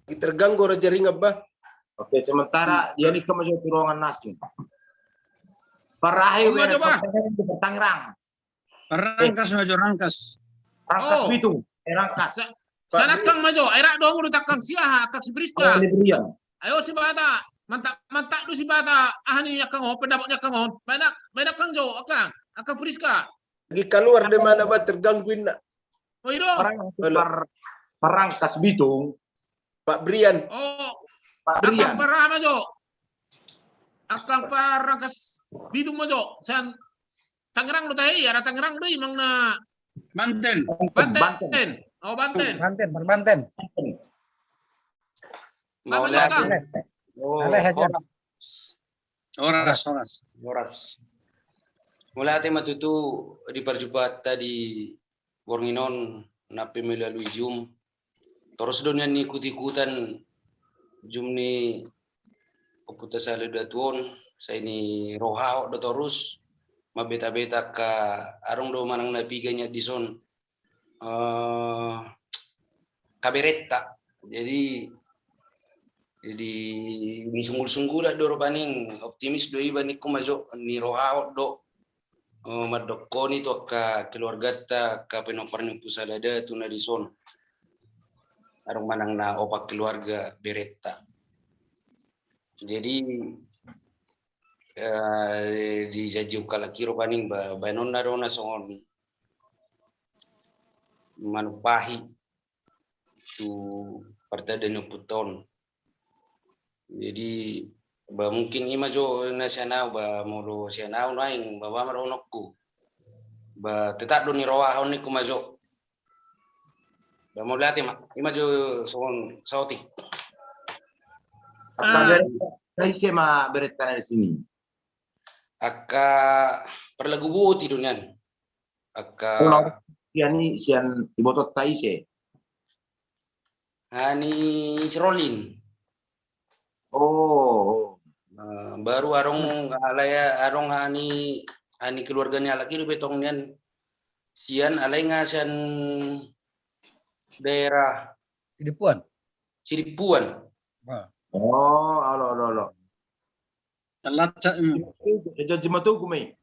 Terganggu ora jaringan, bah. Oke, sementara dia ni kama jo turongan nasi. Parahe. Tangerang. Parangkas ma jo, rangkas. Rangkas Bitung. Eh, rangkas. Sana angkang ma jo, ai rap do hamu dohot angkang si aha, angkang si Priska. Ayo sipata, mantap, mantap do sipata aha ni angkang on, pendapot ni angkang on. Baen angkang jo, angkang, angkang Priska. Lagi kaluar de mana, bah, terganggu inna. Oh, i do. Parangkas Bitung. Pak Brian. Oh, Pak Brian. Angkang Par aha ma jo? Angkang Parangkas Bitung ma jo. Sian Tangerang do tahe i, arah Tangerang do i, manang na Banten. Banten. Oh, Banten. Banten, Banten. Mauliate. Horas, horas. Horas. Mauliate ma tutu di parjumpangta di borngin on, na pe melalui Zoom. Torus do nian ni ikut-ikutan Zoom ni Ompunta Sahali Datu on, sai ni rohahon do torus, mambeta-beta angka, adong do manang na piga nian dison, eh, kaberenta. Jadi, jadi ni sunggul-sunggulan do rupani, optimis do iba, ningku ma jo, ni rohahon do. Oh, mandokkon i tu angka keluargata, angka pinompar ni Ompu Sahali Datu na dison. Adong manang na opat keluarga berenta. Jadi, eh, dijanjion halak i rupani, ba, baenonna do na songon manumpahi tu partanda ni ompunta on. Jadi, ba, mungkin i ma jo na sian au, ba, molo sian au nuaeng, ba, ba ma dohononku. Ba, tetap do ni rohahon, ningku ma jo. Ba, mauliate ma, i ma jo songon saotik. Angka berenta, ise ma berentana di sini? Angka parlagu boti do nian. Angka. Sian i, sian ibotonta ise? Ani si Rolin. Oh. Baru adong, alai adong ani, ani keluarga ni halak i dope tong nian sian, alai nga sian daerah Sidimpuan. Sidimpuan. Oh, alo, alo, alo. Sajanji Matogu ma i.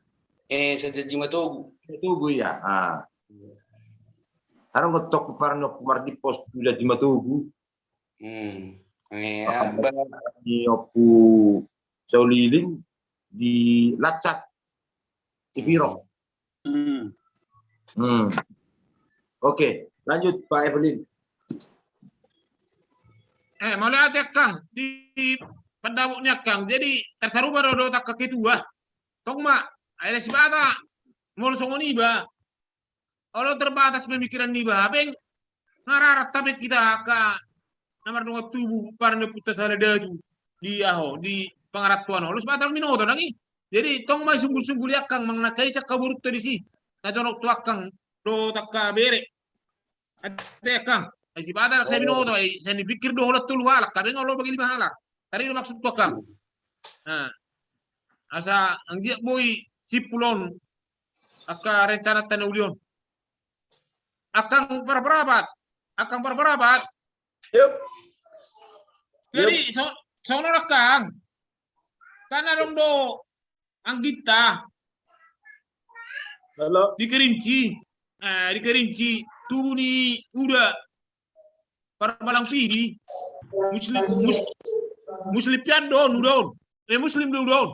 Eh, Sajanji Matogu. Matogu, iya. Ah. Adong do tong parnok mardipos tu Janji Matogu. Hmm. Ni Ompu Sauliling di Lansat. Sipiro. Hmm. Oke, lanjut Pak Evelyn. Eh, mauliate angkang, di pandapot ni angkang. Jadi, tarsarupa do dohot angka ketua. Tong ma, ai sipata, molo songon iba. Olo terbatas pemikiran niba, hape nga raranta pe hita angka na mardongan tubu, parnida Ompunta Sahali Datu, di aho, di pangarantoan on. Olo sipata binoto nang i. Jadi tong ma sunggul-sunggul i angkang, manang na ise angka borunta disi na jonok tu angkang dohot angka bere. Ate angkang, ai sipata nang sai binoto, ai sai ni pikir do holan tolu halak, hape nga olo bagi lima halak. Tadi do maksudku angkang. Nah, asa anggiat boi simpul on angka rencananta na uli on. Angkang parparapat, angkang parparapat. Yep. Jadi so, songon on angkang. Kan adong do angginta. Halo. Di Kerinci. Eh, di Kerinci. tubu ni Uda Parmalang Pidi, Muslim, mus, Muslim pian do on Uda on. Eh, Muslim do Uda on.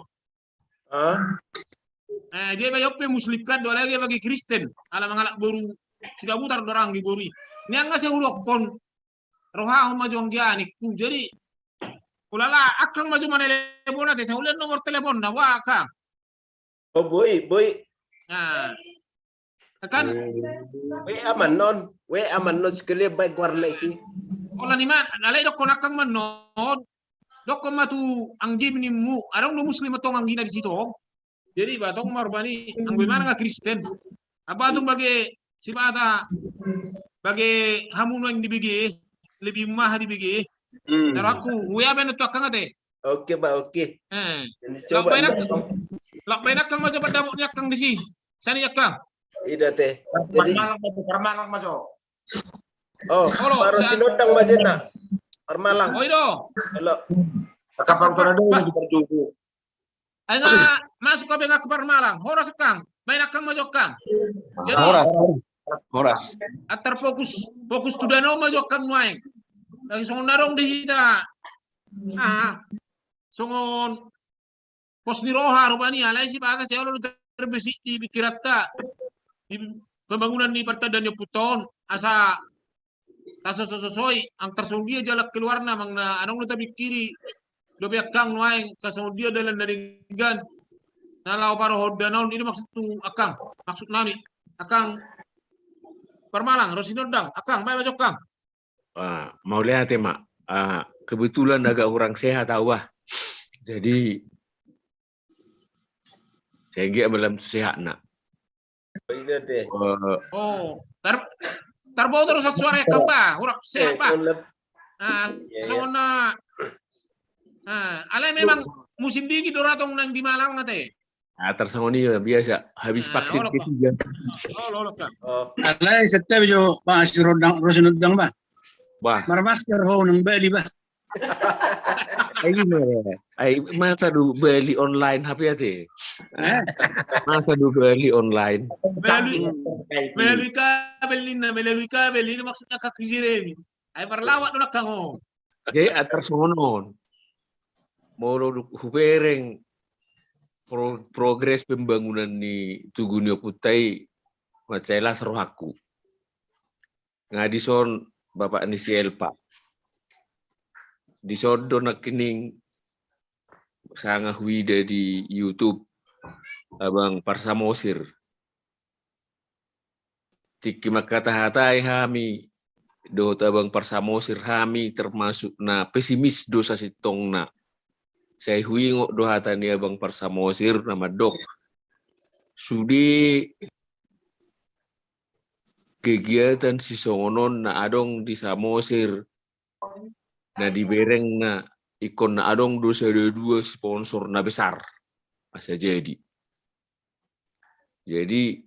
Eh, jadi bagi ope Muslim kan do, alai bagi Kristen ala mangalap boru Sidabutar do rang di boru i. Nian nga sai hudokkon rohahon ma jo anggiat ningku. Jadi ulala, akkang ma jo manelpon ate, sai hulean nomor telepon na, wa, akkang. Oh, boi, boi. Nah. Kan? We aman non, we aman non sekali baik warna isi. Ola ni man, alai dokkon akkang man non. Dokkon ma tu anggi nimmu, adong do Muslim tong anggina di situ. Jadi ba tong marbani anggo imana nga Kristen. Apa tu bage sipata bage hamu nuaeng di bege, lebih umah di bege. Hmm. Taraku, we aben tu akkang ate. Oke, ba, oke. Eh. Jadi coba. Lak baen akkang ma jo pandapot ni akkang disi. Sani akkang. Ida te. Jadi parmalang ma jo, parmalang ma jo. Oh, olo, baru sa- Sinondang ma jo na. Parmalang. Oh, ido. Halo. Kapal parado di Parjugu. Ai nga masuk ka be nga ke Parmalang. Horas akkang. Baen akkang ma jo akkang. Jadi horas. Horas. Antar fokus, fokus tu danau ma jo akkang nuaeng. Lagi songon na adong di hita. Ah, songon pos ni roha rupani, alai sipata sai olo do terbesi di pikiranta di pembangunan ni partandan ni ompunta on, asa tasososoi, angka songon dia jalan keluarna, manang na adong do tapikiri dope akkang nuaeng, angka songon dia dalan na denggan na laho parohon danau on, i do maksud tu akkang, maksud nami, akkang Parmalang, ro Sinondang, akkang, baen ma jo akkang. Ah, mauliate ma. Ah, kebetulan agak kurang sehat au, bah. Jadi, sehingga belum sehat, nak. Oh, iya, teh. Eh, oh, tar-, tarboto do suara, Kang, bah. Kurang sehat, bah. Ah, iya, iya. Songon na, ah, alai memang musim dingin do ra tong nang di Malang, ate. Ah, tarsongon i biasa habis vaksin ketiga. Olo, olo, Kang. Alai setiap jo, bah, si Rodang, ro Sinondang, bah. Bah. Marmasker ho nang Bali, bah. Ai, ima. Ai, masa do beli online H P, ate? Eh? Masa do beli online? Melalui, melalui kabel ninna, melalui kabel ninna maksudna, Kang Jeremy. Ai parlawat do nang, Kang, o. Jadi, ah, tarsongon on. Molo dung hubereng pro-, progres pembangunan ni tugu ni ompunta i, mansai las rohangku. Nga dison bapak ni si Elpa. Dison do nangkining sanga huida di YouTube Abang Parsamosir. Tingki mangkatahatai hami dohot Abang Parsamosir, hami termasuk na pesimis do sasintongna. Sai huingot do hata ni Abang Parsamosir na mandok, sude kegiatan sisongon on na adong di Samosir, na diberengna, ingkon na adong do sada dua sponsor na besar asa jadi. Jadi,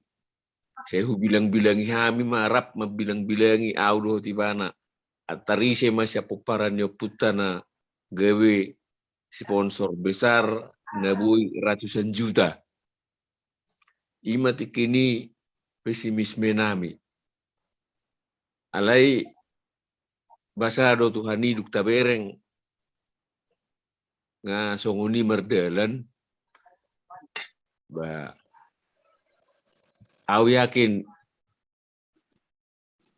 sai hubilang-bilangi hami ma, rap mambilang-bilangi au dohot ibana. Antar ise ma sian pomparan ni ompunta na gabe sponsor besar na boi ratusan juta. Ima tingki ni pesimisme nami. Alai basa do Tuhan i dung tabereng, nga songon i mardalan. Ba, au yakin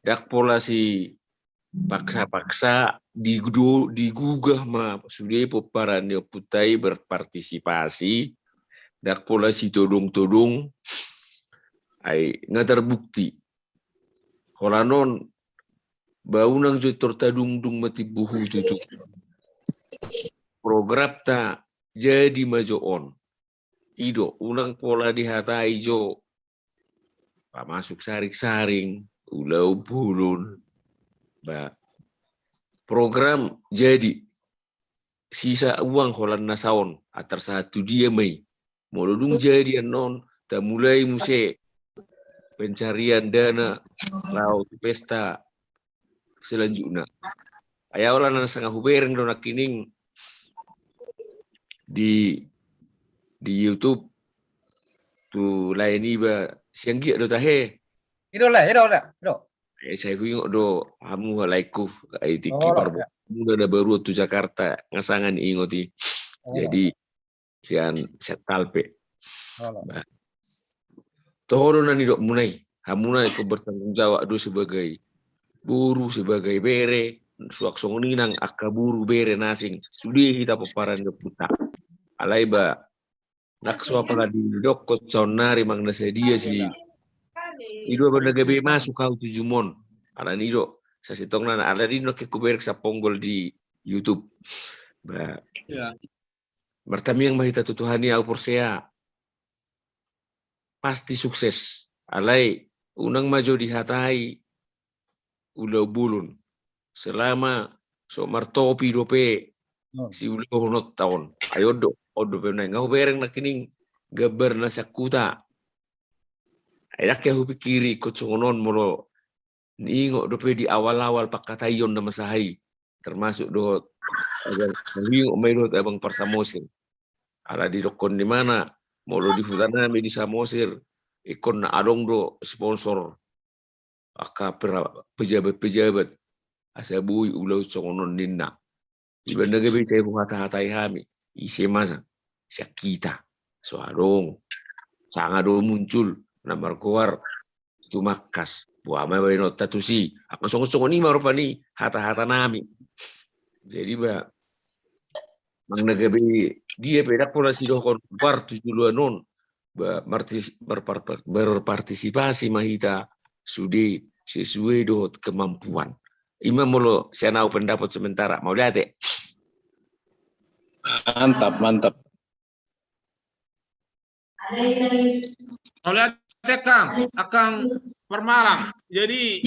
ndang pola sipaksa-paksa, digu-, digugah ma sude pomparan ni ompunta i berpartisipasi, ndang pola sitodong-todong, ai nga tarbukti. Holan on, ba unang jo tor tadungdung ma timbo hutu tu. Programta jadi ma jo on. I do, unang pola dihatai jo pamasuk saring-saring, ulaon bolon. Ba, program jadi, sisa uang holan na saon, antar sahat tu dia ma i. Molo dung jadi annon, tamulai muse pencarian dana laho tu pesta selanjutna. Ai au holan na sanga hubereng do nangkining di, di YouTube tu lae niba, sian gia do tahe. I do, lae, i do, lae, i do. Eh, sai huingot do hamu halaengku, ai tingki parbo. Hamu na baru tu Jakarta, nga sanga niingot i. Jadi sian, sian Talpe. Toho do na nidokmuna i, hamuna ingkon bertanggung jawab do sebagai boru, sebagai bere, suang songon i nang angka boru bere na asing, sude hita pomparan ni ompunta. Alai ba, nang so apala didokkon saonnari manang na sadia si, i do ba na gabe masuk ahu tu jumon. Alani do, sasintongna alani do nangkin hubereng saponggol di YouTube. Ba, martamiang ma hita tu Tuhan i, ahu porsea pasti sukses. Alai unang ma jo dihatai ulaon bolon selama so martopi dope siulaonta on. Ai on do, on dope nai nga hubereng nangkining gambar na sian huta. Ai ndang hea hupikiri ingkon songon on molo niingot dope di awal-awal pangkataion na masa i, termasuk dohot abang, niingot ma i dohot abang Parsamosir. Ala didokkon ni mana, molo di huta nami di Samosir, ingkon na adong do sponsor angka pejabat-pejabat asa boi ulaon songon on ninna. Iba na gabe sai huhata-hatai hami, ise ma sa, sian hita so adong. Sanga do muncul na margoar Tumangkas. Boha ma baenonta tusi. Angka songon-songon i ma rupani hata-hata nami. Jadi ba, manang na gabe dia pe ndang pola sidohon bar tu joloan on, ba, martis-, berpar-, berpartisipasi ma hita sude sesuai dohot kemampuan. I ma molo sian ahu pendapat sementara. Mauliate. Mantap, mantap. Mauliate, Kang, Kang Parmalang. Jadi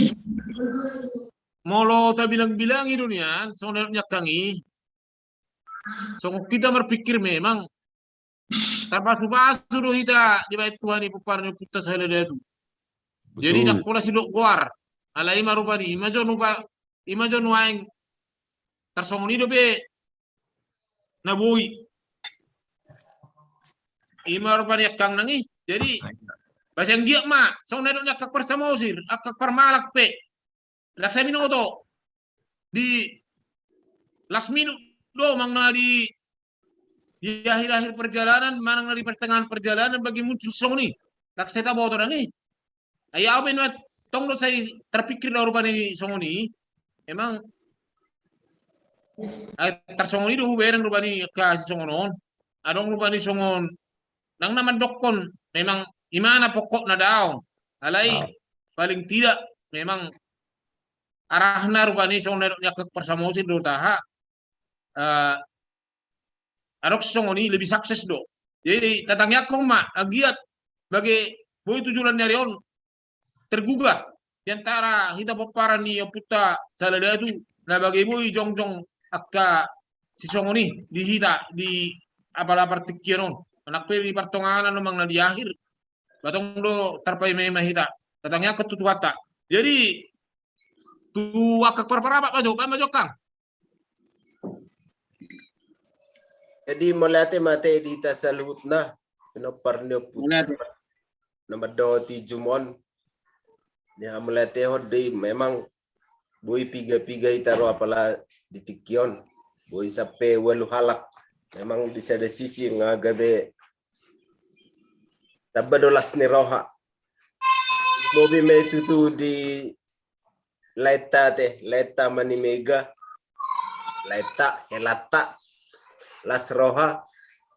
molo tabilang-bilangi do nian songon na nidok ni Kang i, songon hita marpikir memang tarpasu-pasu do hita dibahen Tuhan i pomparan ni ompunta Saladatu. Jadi ndang pola sidok goar. Alai i ma rupani, i ma jo nuba, i ma jo nuaeng tarsongon i dope na boi. I ma rupani, Kang, nang i. Jadi ba sai anggiat ma songon na nidok ni angka Parsamosir, angka Parmalang pe, ndang sai binoto di last minute do manang na di, di akhir-akhir perjalanan manang na di pertengahan perjalanan bagi muncul songon i. Ndang sai taboto nang i. Ai ahu pe nuaeng tong do sai tarpikir do rupani songon i. Emang ai tarsongon i do hubereng rupani angka sisongon on. Adong rupani songon nang na mandokkon memang i ma na pokokna daong. Alai paling tidak memang arahna rupani songon na nidok ni angka Parsamosir dohot aha, eh, adong songon i lebih sukses do. Jadi tatangiangkon ma anggiat bage boi tu joloan ni ari on tergugah di antara hita pomparan ni ompunta Saladatu na bage boi jongjong angka sisongon i di hita di apala partingkian on. Nang pe di partonganan manang na di akhir, ba tong do tarpaima-ima hita. Tatangiangkon tu Tuhanta. Jadi tu angka parparapat ma jo, baen ma jo, Kang. Jadi mauliate ma ate di hita saluhutna, pinompar ni ompunta na mandohoti jumon. Ni hamauliatehon do i, memang boi piga-piga hita ro apala di tingki on. Boi sampe ualu halak. Memang di sada sisi nga gabe tamba do las ni roha. Lobi ma i tutu di laenta ate, laenta ma ni mega, laenta, helanta, las roha.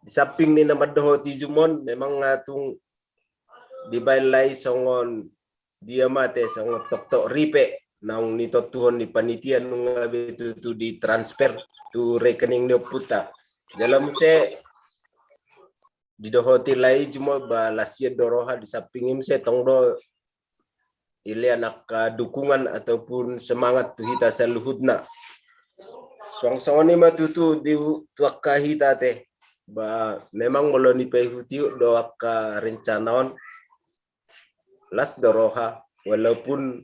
Di samping ni na mandohoti jumon, memang nga tung dibaen lae songon dia ma ate, songon toktok ripe naung nitontuhon ni panitia nunga be tutu di transfer tu rekening ni ompunta. Jala muse didohoti lae i jumon ba las ia do roha, di samping i muse tong do dilean angka dukungan ataupun semangat tu hita saluhutna. Suang songon i ma tutu di tu angka hita ate, ba memang molo nipaihut-ihut do angka rencana on, las do roha, walaupun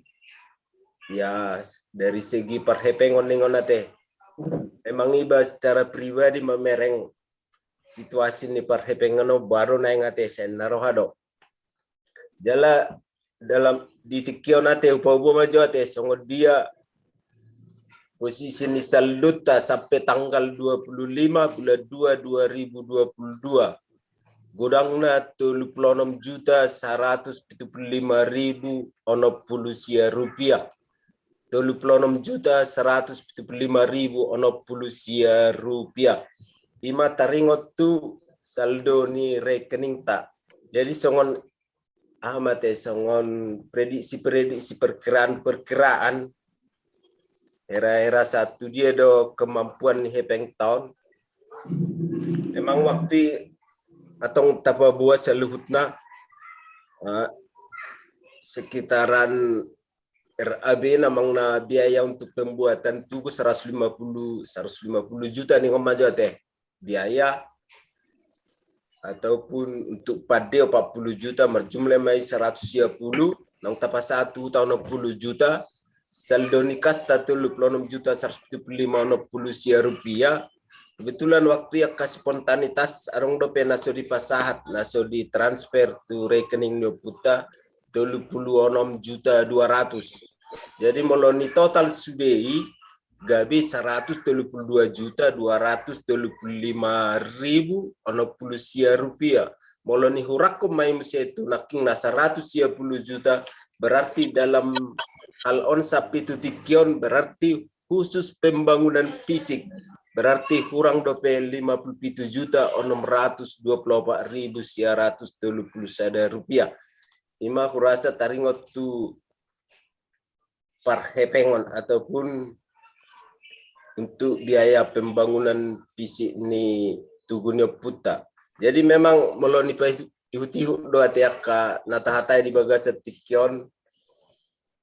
ya dari segi parhepengon ningon ate. Memang iba secara pribadi mamereng situasi ni parhepengon on baru naeng ate, sai na roha do. Jala dalam di tingki on ate, hupaboa ma jo ate songon dia posisi ni saldonta sampe tanggal dua puluh lima bulan dua dua ribu dua puluh dua. Godangna tolu pulu onom juta saratus pitu pulu lima ribu onom pulu sia rupiah. Tolu pulu onom juta saratus pitu pulu lima ribu onom pulu sia rupiah. Ima taringot tu saldo ni rekeningta. Jadi songon aha ma ate, songon prediksi-prediksi, perkiraan-perkiraan, hera-hera sahat tu dia do kemampuan ni hepengta on. Memang waktu i antong tapaboa saluhutna, eh, sekitaran R A B na, amang, na biaya untuk pembuatan tugu saratus lima puluh, saratus lima puluh juta ninna ma jo ate biaya, ataupun untuk pande opat pulu juta, marjumlah ma i saratus sia pulu, naung tapasahat tu huta onom pulu juta, saldo ni kasta tolu pulu onom juta saratus pitu pulu lima onom pulu sia rupiah. Kebetulan waktu i angka spontanitas adong dope na so dipasahat, na so ditransfer tu rekening ni ompunta, tolu pulu onom juta dua ratus. Jadi molo ni total sude i, gabe saratus tolu pulu dua juta dua ratus tolu pulu lima ribu onom pulu sia rupiah. Molo nihurangkon ma i muse tu nangkingna saratus sia pulu juta, berarti dalam hal on sampe tu tingki on berarti khusus pembangunan fisik, berarti hurang dope lima pulu pitu juta onom ratus dua pulu opat ribu sia ratus tolu pulu sada rupiah. Ima hurasa taringot tu parhepengon ataupun untuk biaya pembangunan fisik ni tugu ni ompunta. Jadi memang molo nipaihut-ihut do ate angka na tahatai di bagasan tingki on,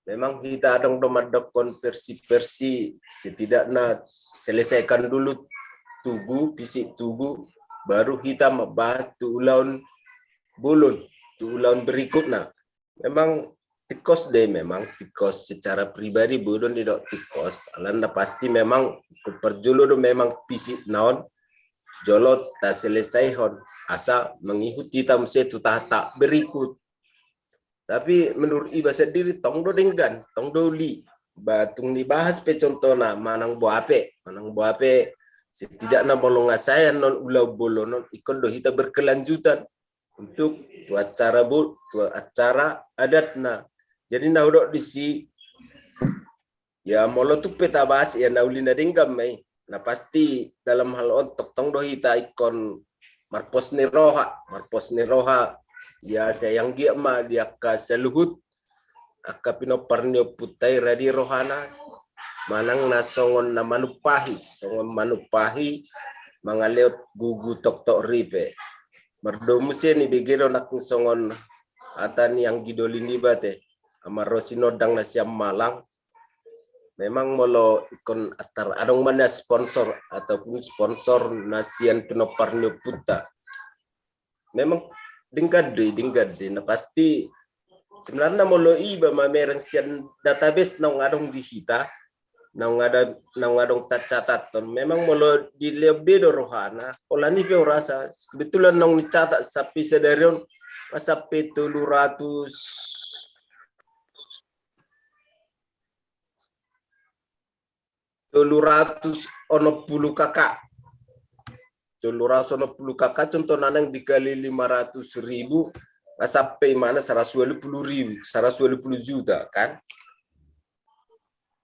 memang hita adong do mandokkon versi-versi, setidakna selesaikan dulu tugu, fisik tugu, baru hita mambahas tu ulaon bolon, tu ulaon berikutna. Memang tingkos do i, memang tingkos secara pribadi, boi do nidok tingkos. Alana pasti memang parjolo do memang fisikna on jolo taselesaihon asa mangihut hita muse tu tahap berikut. Tapi menurut iba sendiri tong do denggan, tong do uli. Ba tung nibahas pe contohna manang boa pe, manang boa pe, setidakna molo nga sae annon ulaon bolon on, ingkon do hita berkelanjutan untuk tu acara bo-, tu acara adatna. Jadi na hudok disi, ya molo tung pe tabahas, ya na uli na denggan ma i. Na pasti dalam hal on tongtong do hita ingkon marpos ni roha, marpos ni roha. Ya sai anggiat ma di angka saluhut angka pinompar ni ompunta i radi rohana, manang na songon na manumpahi, songon manumpahi mangaleot gugu toktok ripe. Mardomu se nibege do nangkin songon hata ni anggi doli niba te, Ama Rosi Nondang na sian Malang. Memang molo ingkon antar adong ma na sponsor ataupun sponsor na sian pinompar ni ompunta. Memang denggan do i, denggan do i. Na pasti sebenarna molo iba mamereng sian database naung adong di hita, naung ada, naung adong tacatathon. Memang molo dilehon be do rohana, holan i pe hurasa. Kebetulan naung nicatat sampe sadari on, sampe tolu ratus, tolu ratus onom pulu K K. Tolu ratus onom pulu K K contohna nang dikali lima ratus ribu, sampe imana saratus ualu pulu ribu, saratus ualu pulu juta, kan?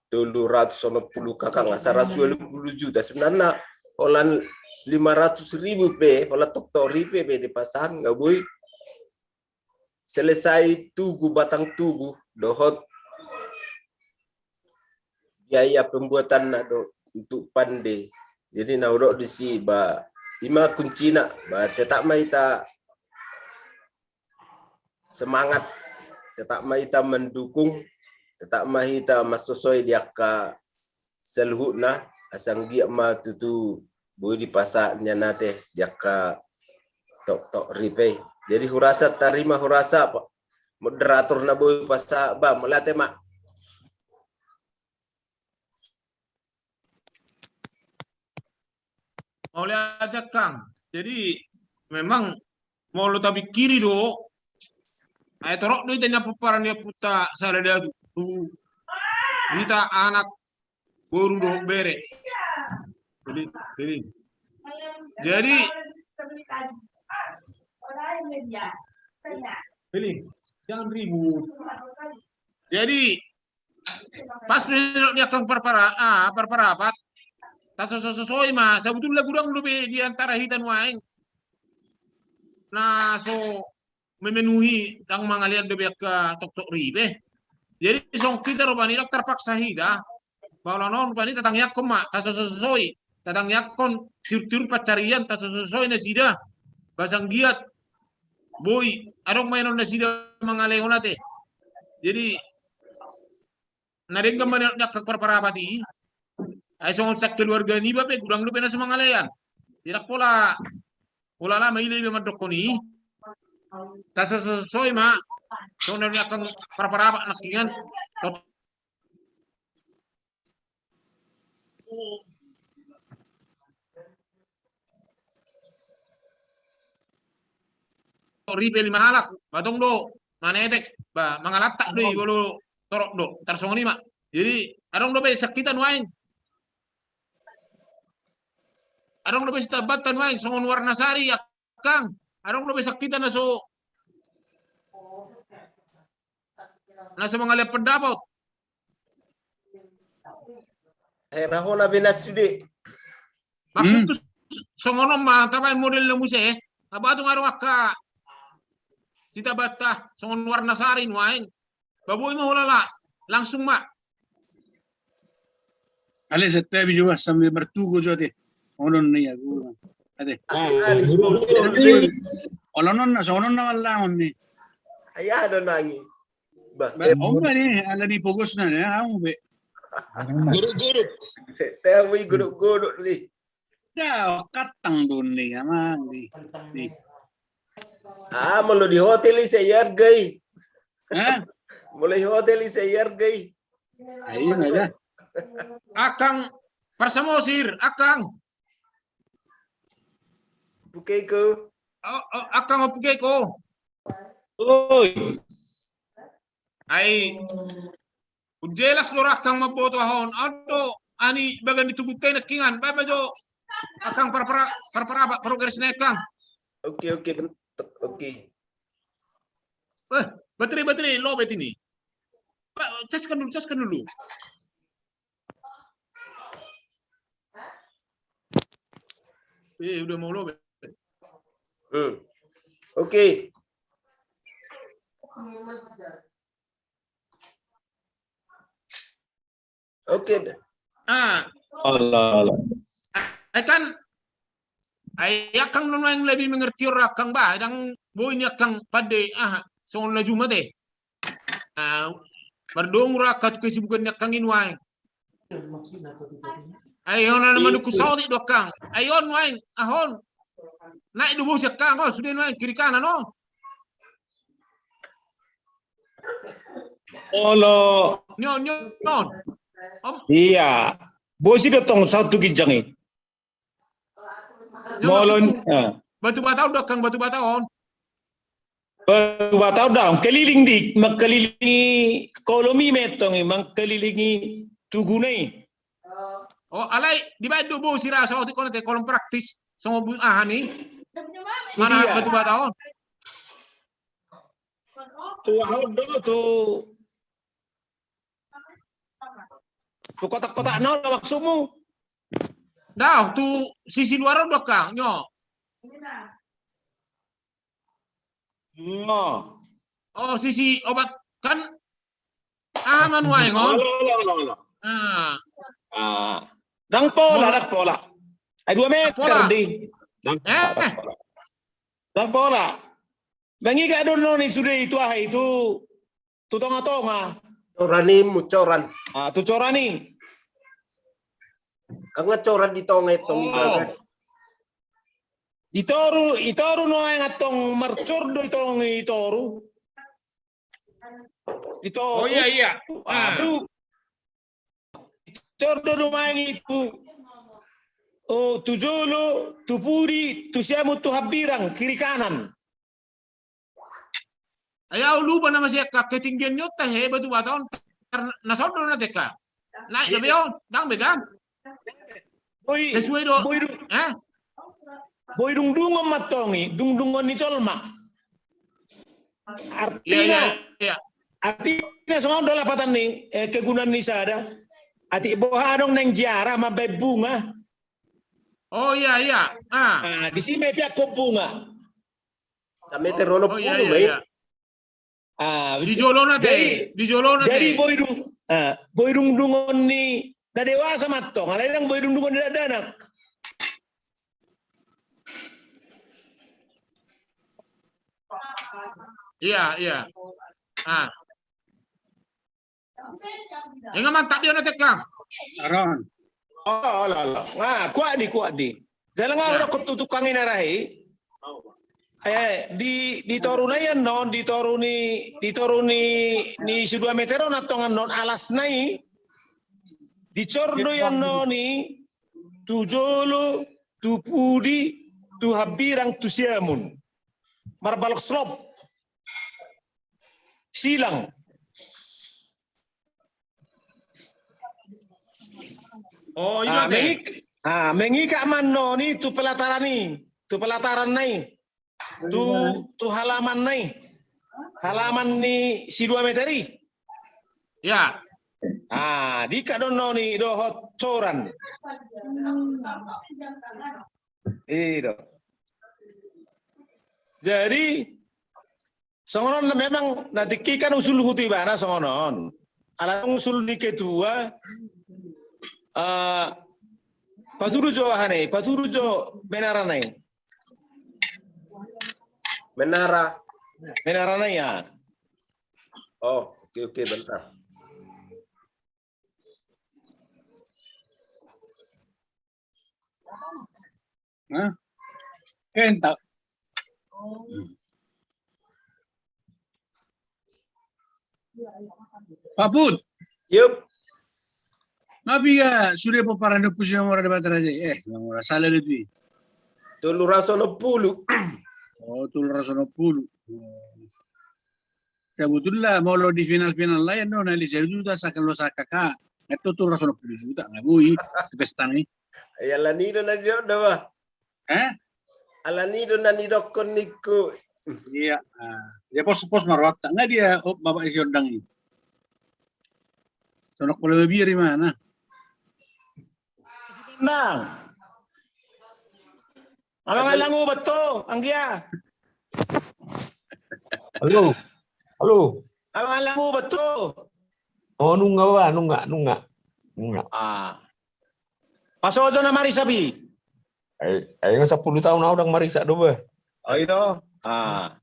Tolu ratus onom pulu K K nga saratus ualu pulu juta. Sebenarna holan lima ratus ribu pe, holan toktok ripe pe dipasahat, nga boi selesai tugu, batang tugu dohot biaya pembuatanna do untuk pande. Jadi na hudok disi ba ima kuncina, ba tetap ma hita semangat, tetap ma hita mendukung, tetap ma hita mansosoi di angka saluhutna, asa anggiat ma tutu boi dipasahat nian ate di angka toktok ripe. Jadi hurasa tarima hurasa moderator na boi pasahat ba, mauliate ma. Mauliate, Kang. Jadi memang molo tapikiri do, Ai torop do hita nian pomparan ni ompunta sada datu tu hita anak boru dohot bere. Jadi, jadi. Jadi, Beli, jangan ribut. Jadi, pas menurut ni angka parpara, ah, parparapat, tasososoi ma, sabutulna godang dope di antara hita nuaeng na so memenuhi, ndang mangalean dope angka toktok ripe. Jadi songon hita rupani ndang tarpaksa hita. Ba ulaon on rupani tatangiangkon ma, tasososoi, tatangiangkon tiur-tiur pansarian, tasososoi nasida. Ba sanggiat boi adong ma inon nasida mangalehon ate. Jadi na denggan ma nian angka parparapat i. Ai songon sakeluarga niba pe godang dope na so mangalean. Tidak pola, pola lama ile iba mandokkon i. Tasososoi ma songon na nian angka parparapat nangkiningan. Ripe lima halak, ba tong do manetek, ba mangalantak do i, molo torop do tarsongon i ma. Jadi adong dope sakkita nuaeng, adong dope sitambatta nuaeng songon warna sari, angkang, adong dope sakkita na so, na so mangalean pendapat. Hera hona be na sude. Maksud tu songon on ma tabaen model na muse. Ba tung adong angka sitambatta songon warna sari nuaeng. Ba boi ma holan langsung ma. Ale santabi jo, sambil martugo jo ate. Onon ni aku. Ate. Onon na songon on na mallangon ni. Ai aha do nangi. Ba, ba, eh, omba ni ala ni pogosna ni amu be. Guruk-guruk. Te amu i guruk-guruk ni. Da katang do ni amang ni. Ah, molo di hotel i seharga i. Hah? Molo di hotel i seharga i. Ai ma da. Angkang parsamosir, angkang. Pukeko. Oh, oh, angkang, oh, pukeko. Oi. Ai jelas do ra angkang mamboto aha on. Ado ani bagan di tugu te nangkiningan. Baen ma jo angkang parpara, parparapat progres na angkang. Oke, oke, bentuk. Oke. Eh, baterai, baterai lowbat ini. Ba, caskan dulu, caskan dulu. Eh, udah mau lowbat. Hmm. Oke. Oke. Ah. Alah, alah. Ai kan, ai angkang nuaeng lebih mengerti ra angkang ba, ndang boi ni angkang pande aha songon laju mate. Ah, mardomu ra angka tu kesibukan ni angkang i nuaeng. Ai on na manungkun saotik do angkang. Ai on nuaeng, aha on. Naek do bosi angkang on, sude nuaeng kiri kanan on. Olo. Nyo, nyo, nyo. Iya. Bosi do tong saut tu ginjang i. Molo, eh. Batu bata on do angkang, batu bata on. Batu bata on da, mangkelilingi, mangkelilingi kolom i ma tong i, mangkelilingi tuguna i. Oh, alai dibaen do bosi ra saotik on ate, kolom praktis. Songon aha ni. Mana batu bata on. Tu aha on do, tu, tu kotak-kotak na on do maksudmu? Daong, tu sisi luar on do angkang, nyo. Nyo. Oh, sisi obat kan aha ma nuaeng on. Olo, olo, olo, olo. Ah. Ah. Ndang pola, ndang pola. Ai dua meter di. Ndang pola. Ndang pola. Mangiga do noni sude i tu aha i tu, tu tonga-tonga. Coran i, mucoran. Ah, tu coran i. Anggo coran di tonga i tong i bagas. Di toru, i toru nuaeng antong marcor do i tong i toru. I toru. Oh iya, iya. Aduh. Cor do nuaeng i tu, oh, tu jolo, tu pudi, tu siamun, tu hambirang, kiri kanan. Ai au lupa nama sian ketinggian ni on tahe batu bata on. Tar-, na sodo na teka. Naik na be on, dang be kan? Boi, sesuai do. Boi dung, eh? Boi dungdungon mantong i, dungdungon ni jolma. Artina, iya, iya, artina songon do lapatan ni, eh, kegunaan ni sada. Atik boha adong naeng ziarah mambaen bunga. Oh iya, iya. Ah. Ah, di si ma ipeakhon bunga. Sameter onom pulu, oh, iya, iya, iya. Ah, di jolona te, jadi, di jolona jadi te. Boi dung, ah, boi dungdungon ni na dewasa mantong, alai dang boi dungdungon ni dakdanak. Iya, iya. Ah. Inga mantap dia na teka. Aron. Oh, ala, ala. Nah, kuat di, kuat di. Dalam ngau dokon tu tukang ina rahi. Eh, di, di toru na i annon, di toru ni, di toru ni, ni si dua meter on antong annon alas na i. Di cor do i annon i, tu jolo, tu pudi, tu hambirang, tu siamun. Marbalok slop. Silang. Oh, iya, ah, te. Mengik-, ah, mengikak ma annon i tu pelataran i, tu pelataran na i, tu, tu halaman na i, halaman ni si dua meter i. Ya. Ah, diikak do annon i dohot coran. I do. Jadi, songon on memang na tingki kan usulhu tu ibana songon on. Ala adong usul ni ketua, eh, patudu jo aha na i, patudu jo menara na i. Menara. Menara na i, ya. Oh, oke, oke, bentar. Hah? Kentap. Pak Put. Yup. Nga piga sude pomparan ni Ompu Sinomora Debata Raja i? Eh, Sinomora, salah do tu i. Tolu ratus onom pulu. Oh, tolu ratus onom pulu. Oh. Sabotulna molo di final-final lain do na lima juta, saka lo saka ka. Nga tu tolu ratus onom pulu juta nga boi di pesta na i. Ai alani do na nidok do ba. Eh? Alani do na nidokkon ningku. Iya. Ah. Ya pos, pos ma rohanta. Nga dia, oh, bapak isi ondang i. Sonok pala mabiar i mana? Isi ondang. Abang Alang ubat to, anggia. Halo. Halo. Abang Alang ubat to. Oh, nunga ba, nunga, nunga. Nunga. Ah. Pasojo na marisap i. Ai, ai nga sampulu taon au dang marisap do ba. Oh, i do. Ah.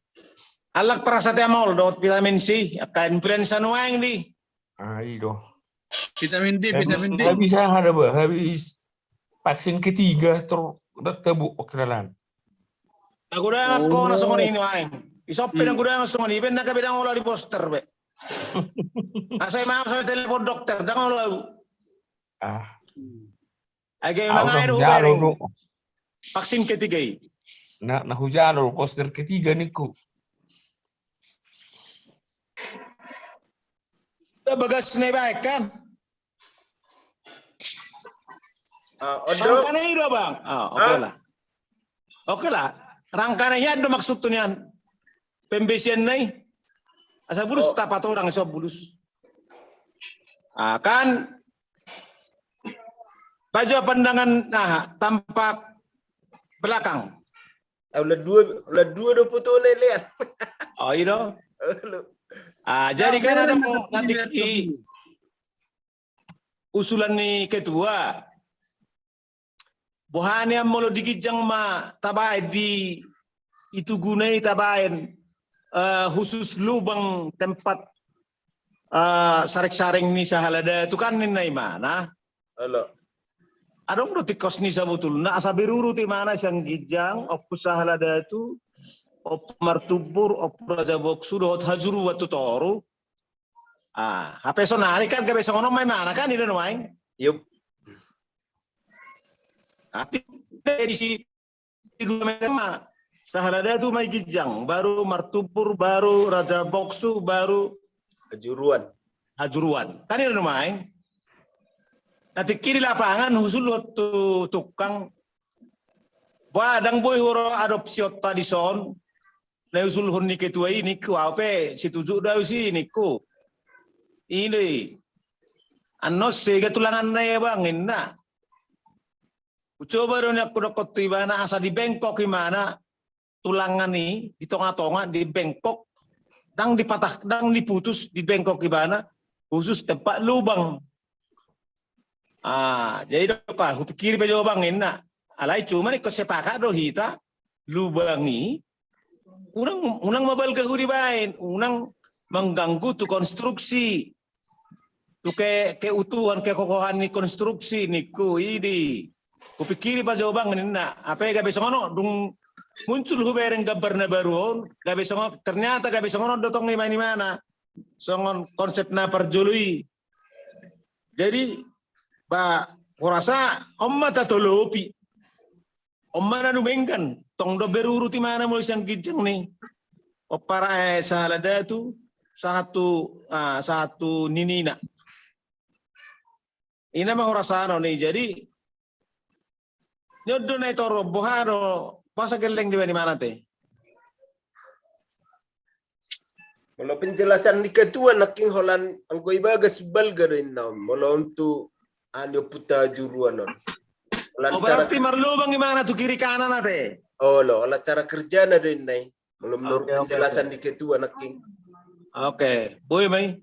Alak parasetamol dohot vitamin C, angka influenza nuaeng di. Ah, i do. Vitamin D, vitamin D. Habis, habis aha da ba? Habis vaksin ketiga ter-, ter-, tebu kenalan. Na godang angka na songon i nuaeng. Isop pe na godang songon i, ben na gabe dang olo di poster be. Asa ima asa telepon dokter, dang olo au. Ah. Ai gabe mangae do hubereng. Vaksin ketiga i. Na, na hujalo poster ketiga ningku. Bagas na ibaen kan. Ah, ondo. Rangkana i do, Bang. Ah, oke lah. Oke lah. Rangkana i do maksudhu nian. Pembesian na i. Asa bulus tapatorang so bulus. Ah, kan. Bajo pandangan, nah, tampak belakang. Ah, ulang dua, ulang dua do foto na i lean. Oh, i do. Ah, jadi kan adong nanti i usulan ni ketua. Boha nian molo di ginjang ma tabaen di Itugu na i tabaen, eh, khusus lubang tempat, eh, sareng-sareng ni sahala datu kan ninna imana. Adong do tingkos ni sabotulna asa berurut imana sian ginjang, Ompu sahala datu, Ompu Martumbur, Ompu Raja Boksu dohot hajuruan tu toru. Ah, hape sonari kan gabe songon on ma imana kan, i do nuaeng. Yup. Arti di si dua meter ma. Sahala Datu ma i ginjang, baru Martupur, baru Raja Boksu, baru Hajuruan. Hajuruan. Kan i do nuaeng. Na tingki di lapangan huusulhon tu tukang. Ba ndang boi huadopsi on tadi son. Na huusulhon ni ketua i ningku, au pe setuju do au disi ningku. I do i. Annon sega tulanganna i abang ninna. Hucoba do nian hudokhon tu ibana asa dibengkok imana tulangan i di tonga-tonga dibengkok, ndang dipatah, ndang diputus, dibengkok ibana khusus tempat lubang. Ah, jadi do pa hupikiri pe jo abang ninna. Alai cuma ingkon sepakat do hita lubang i unang, unang mabalga hu dibaen, unang mangganggu tu konstruksi. Tu ke, keutuhan, kekokohan ni konstruksi ningku i do. Hupikiri pa jo abang ninna. Hape gabe songon on dung muncul hubereng gambar na baru on, gabe songon, ternyata gabe songon on do tong i ma imana. Songon konsep na parjolo i. Jadi ba hurasa on ma tatolopi. On ma na dumenggan, tong do berurut imana mulai sian ginjang ni pomparan, eh, sahala Datu sahat tu, ah, sahat tu ninina. I na ma hurasana on i. Jadi ni on do na i toru, boha do, boasa gelleng dibaen imana te? Molo penjelasan ni ketua nangkin holan anggo i bagas balga do inna on. Molo on tu ani ompunta Hajuruan on. Holan, oh, cara berarti marlobang imana tu kiri kanan ate. Olo, holan cara kerjana do inna i. Molo menurut, oke, oke, penjelasan, oke, di ketua nangkin. Oke, boi ma i.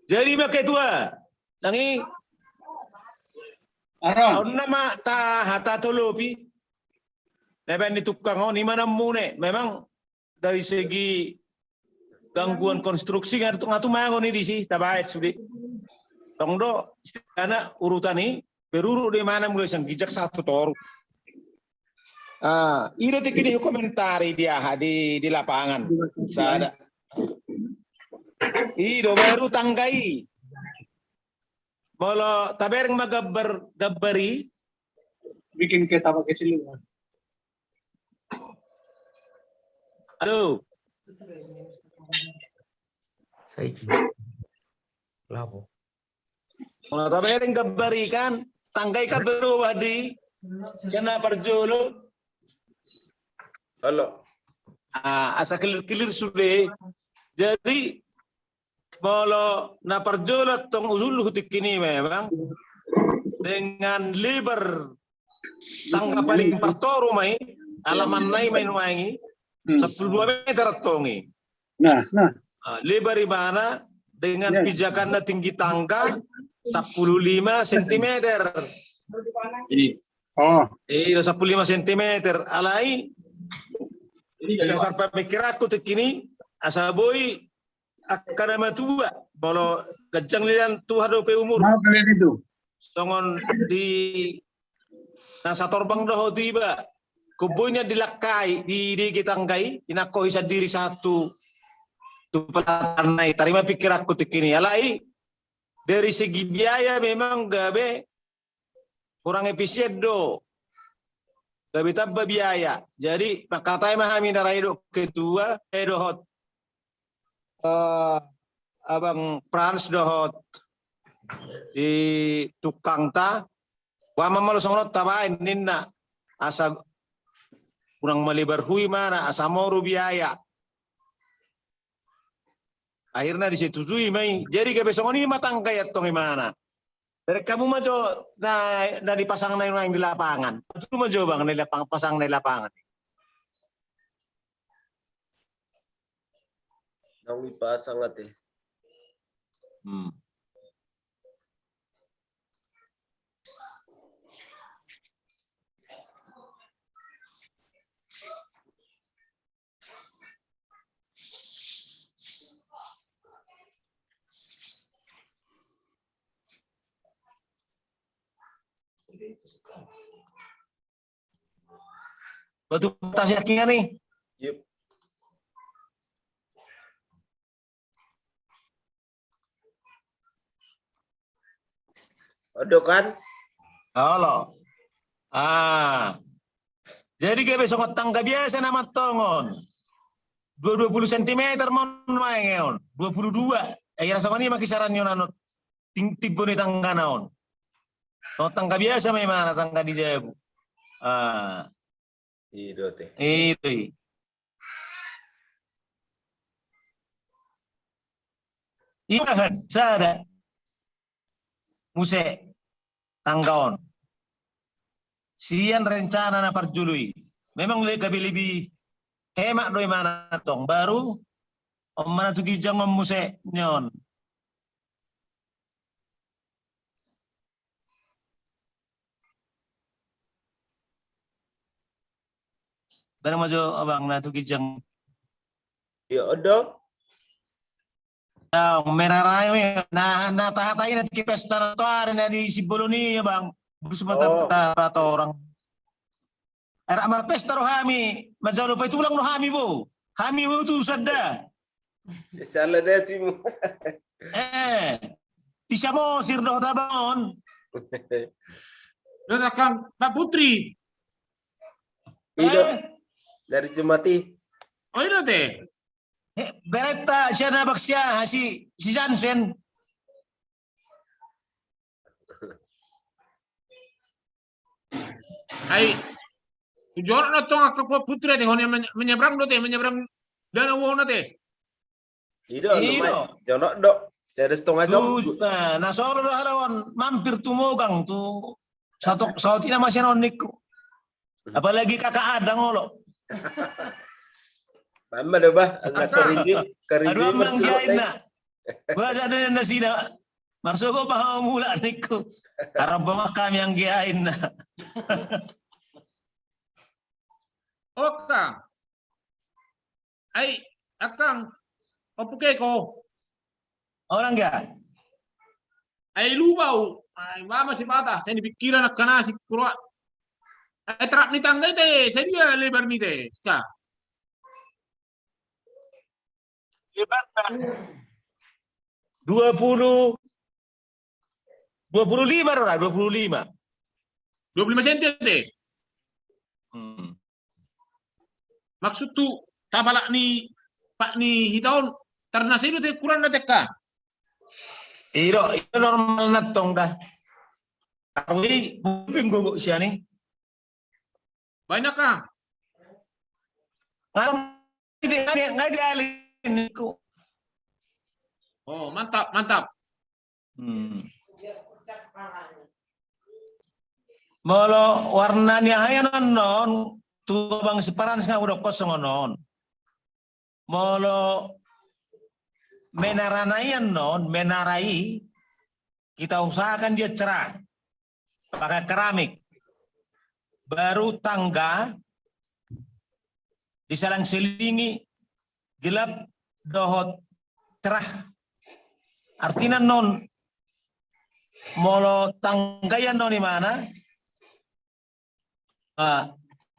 Jadi ma ketua, nang i. Aro. On nama ta, hata tolopi. Na baen ni tukang on, i ma na mune. Memang dari segi gangguan konstruksi nga tu, nga tumangon i disi, tabaen sude. Tong do istilahna urutan i berurut do imana mulai sian ginjang sahat tu toru. Ah, i do tingki ni hukomentari di aha, di, di lapangan. Sada. I do baru tangga i. Molo tabereng ma gambar, gambar i. Bikin kita pakai silingan. Halo. Saiki. Lapo. Molo tabereng gambar i kan, tangga i kan berubah di sian na parjolo. Halo. Ah, asa clear-clear sude. Jadi molo na parjolo tong usul hu tingki ni memang dengan lebar tangga paling partoru ma i, alaman na i ma i nuaeng i, hmm, sampulu dua meter tong i. Nah, nah. Ah, lebar imana dengan, ya, pijakan na tinggi tangga sampulu lima sentimeter. Iya. Oh. Iya, sampulu lima sentimeter. Alai dasar pamikiranku tingki ni asa boi angka na matua, molo ganjang nian tuha dope umur. Songon di na satorbang dohot iba, ingkon boi nian dilangkai, di, di tangga i, inangkohi sandiri sahat tu, tu pelataran na i. Tarima pikiranku tingki ni. Alai dari segi biaya memang gabe kurang efisien do. Gabe tamba biaya. Jadi mangkatai ma hami na ra i dohot ketua, eh, dohot, eh, abang Frans dohot di tukangta. Boha ma molo songon on tabaen ninna, asa unang malebar hu imana, asa moru biaya. Akhirna disetujui ma i. Jadi gabe songon i ma tangga i antong imana. Bereng hamu ma jo na, na dipasang na i nuaeng di lapangan. Tutu ma jo bang na di lapang, pasang na i lapangan. Naung ipasang ate. Hmm. Batu bata sian nangkin i. Yep. Odo kan? Halo. Ah. Jadi gabe songon tangga biasa nama tongon. Dua dua puluh sentimeter mon maengeon. Dua puluh dua. Eh, ira songon i ma kisaran ni on anot. Timbo ni tangga na on. Songon tangga biasa ma imana tangga di jabu. Ah. Ido te. Ido i. Ibahan sada. Muse tangga on. Sian rencana na parjolo i. Memang le gabe lebih hemat do imana tong baru. Om mana tu ginjang on muse ni on. Barang majo abang na tu ginjang. Iya, odo. Nah, merah rai na na tahatai na tiki pesta na toari na di sibolon i ya bang. Bus mata mata orang. Era marpesta rohami, majalo pai tulang rohami bo. Hami bo tu sada. Salah dia timu. Eh, bisa mo sir doh tabon. Doh takang Pak Putri. Ido. Dari Jemati. Oh, ido te. Beretta siana baksia si si Jansen. Ai jonok na tong angka Putri te hone menyeberang do te menyeberang danau hona te. Ido. Jonok do. Sada setengah jam. Na solo do halawan mampir tu mogang tu. Satu sauti nama sianon nikku. Apalagi kakak adang olo. Mama do bah. Aduh amang giain na. Bahasa do na sina. Marsogo bah mulak nikku. Arab bah kami yang giain na. Oka. Ai akang opuke ko. Orang ga. Ai lubau. Ai mama si bata saya di pikiran akana si kurwa. Ai terap ni tangga ite sadia lebar ni te ka. Lebar dua puluh dua puluh lima do ra dua puluh lima. Dua puluh lima senti te. Maksud tu tapalak ni pak ni hita on tarnasa ido te ukuran na tekka. Ido ido normal na tong da. Arwi buping gogok siani. Banyak kah? Ngai di ngai di alin nikku. Oh mantap mantap. Molo warna ni aha ia non non tu bang siparan sanga udah kosong non. Molo menara na ia non menara i kita usahakan dia cerah. Pakai keramik. Baru tangga diselang-selingi gelap dohot cerah. Artina non molo tangga ia non imana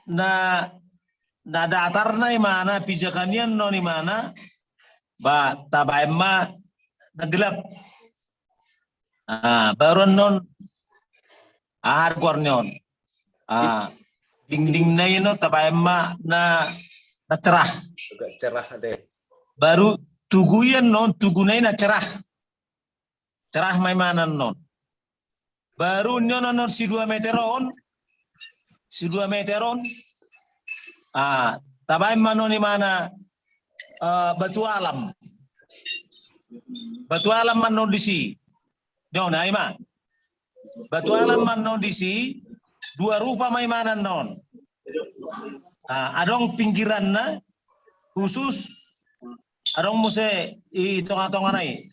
na na datar na imana pijakan ia non imana ba tabaen ma na gelap. Ah, baru non aha goar ni on. Ah, dingding na ino tabaen ma na na cerah. Agak cerah deh. Baru tugu ia non tugu na ina cerah. Cerah ma imana non. Baru nyono non si dua meter on si dua meter on. Ah, tabaen ma non imana uh, batu alam. Batu alam ma non disi. Nona ima. Batu alam ma non disi dua rupa ma imana non. Ah, adong pinggiranna khusus adong muse i tonga-tonga nai.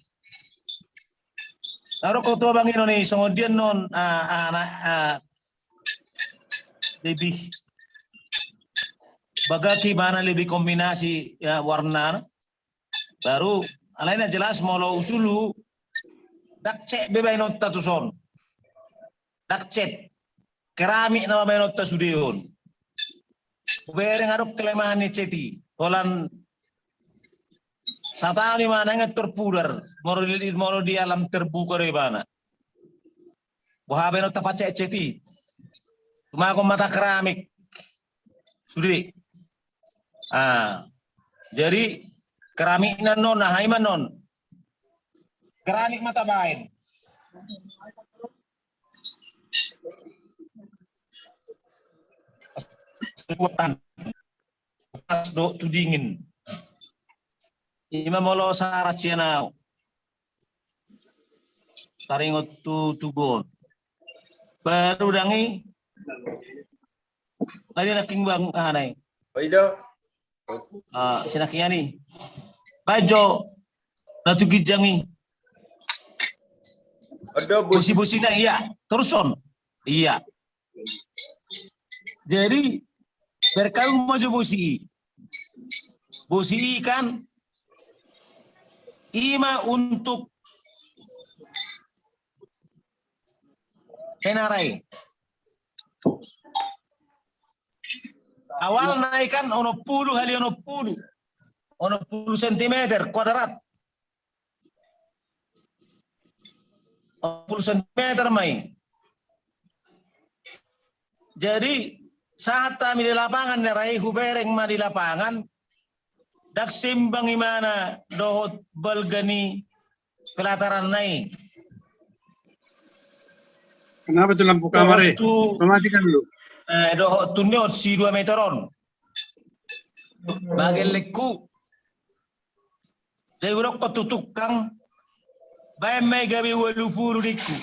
Adong kotua bangino ni songon dia non ah, ah, ah, lebih bagaki mana lebih kombinasi ya, warna baru alai na jelas molo usulu dakcet be bainonta tu son. Dakcet keramik nama bainonta sudeon. Bereng adong kelemahan ni ceti holan sataon imana ngan terpudar molo di alam terbuka do ibana. Boha bainonta pacet ceti tumakon mata keramik. Sude. Ah, jadi keramik na non, aha i ma non. Keramik ma tabaen. Pas dohot tu dingin. Ima molo sarat sian au. Taringot tu tugu on. Baru dang i. Tadi na king bang aha nai. Oi do. Ah, sinakian i. Bajo. Na tu ginjang i. Ado bos. Bosi-bosi na iya. Terus on. Iya. Jadi berkaung ma jo bosi i. Bosi i kan ima untuk N R I. Awalna i kan onom pulu hali onom pulu. Onom pulu sentimeter kuadrat. Onom pulu sentimeter ma i. Jadi sahat hami di lapangan, N R I, hubereng ma di lapangan. Ndang seimbang imana dohot balga ni pelataran na i. Kenapa tu lampu kamar, eh? Dohot tu, mematikan dulu. Eh, dohot tu ni on si dua meter on. Bagen lekku. Jadi hudok tu tukang, baen ma i gabe ualu pulu ningku.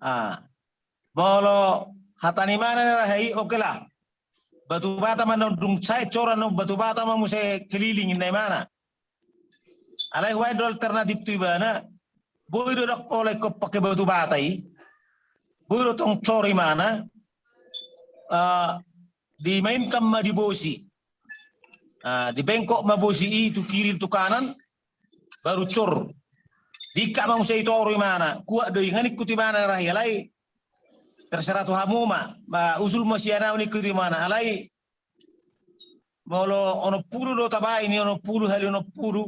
Ah. Molo hata ni imana na rahe i, oke lah. Batu bata ma na dung sae coran on, batu bata ma muse keliling inna imana. Alai hubaen do alternatif tu ibana, boi do ndang pola ingkon pake batu bata i, boi do tong cor imana, ah, dimainkan ma di bosi. Ah, dibengkok ma bosi i tu kiri tu kanan, baru cor. Diikkat ma muse i toru imana, kuat do i, nga ningku tu imana na rahe i, alai terserah tu hamu ma, ma usul ma sian au ningku tu imana, alai molo onom pulu do tabaen i, onom pulu hali onom pulu,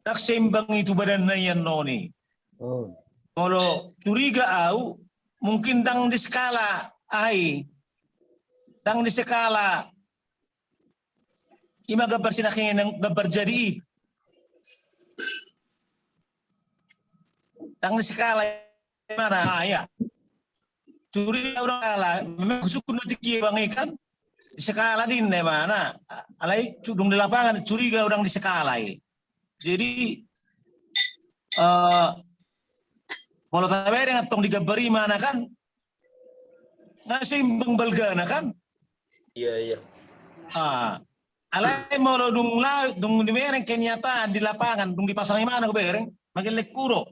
ndang seimbang i tu badanna i annon i. Oh. Molo curiga au, mungkin ndang di skala, aha i, ndang di skala, ima gambar sinakian, gambar jadi i. Ndang di skala imana, ah, iya. Curiga au ndang skala, memang husungkun do tingki bang i kan, di skala ninna imana, alai dung di lapangan curiga au ndang di skala i. Jadi, eh, molo tabereng antong di gambar i imana kan, nga seimbang balgana kan. Iya, iya. Ah, alai molo dung la, dung dibereng kenyataan di lapangan, dung dipasang imana hubereng, magelek hudok.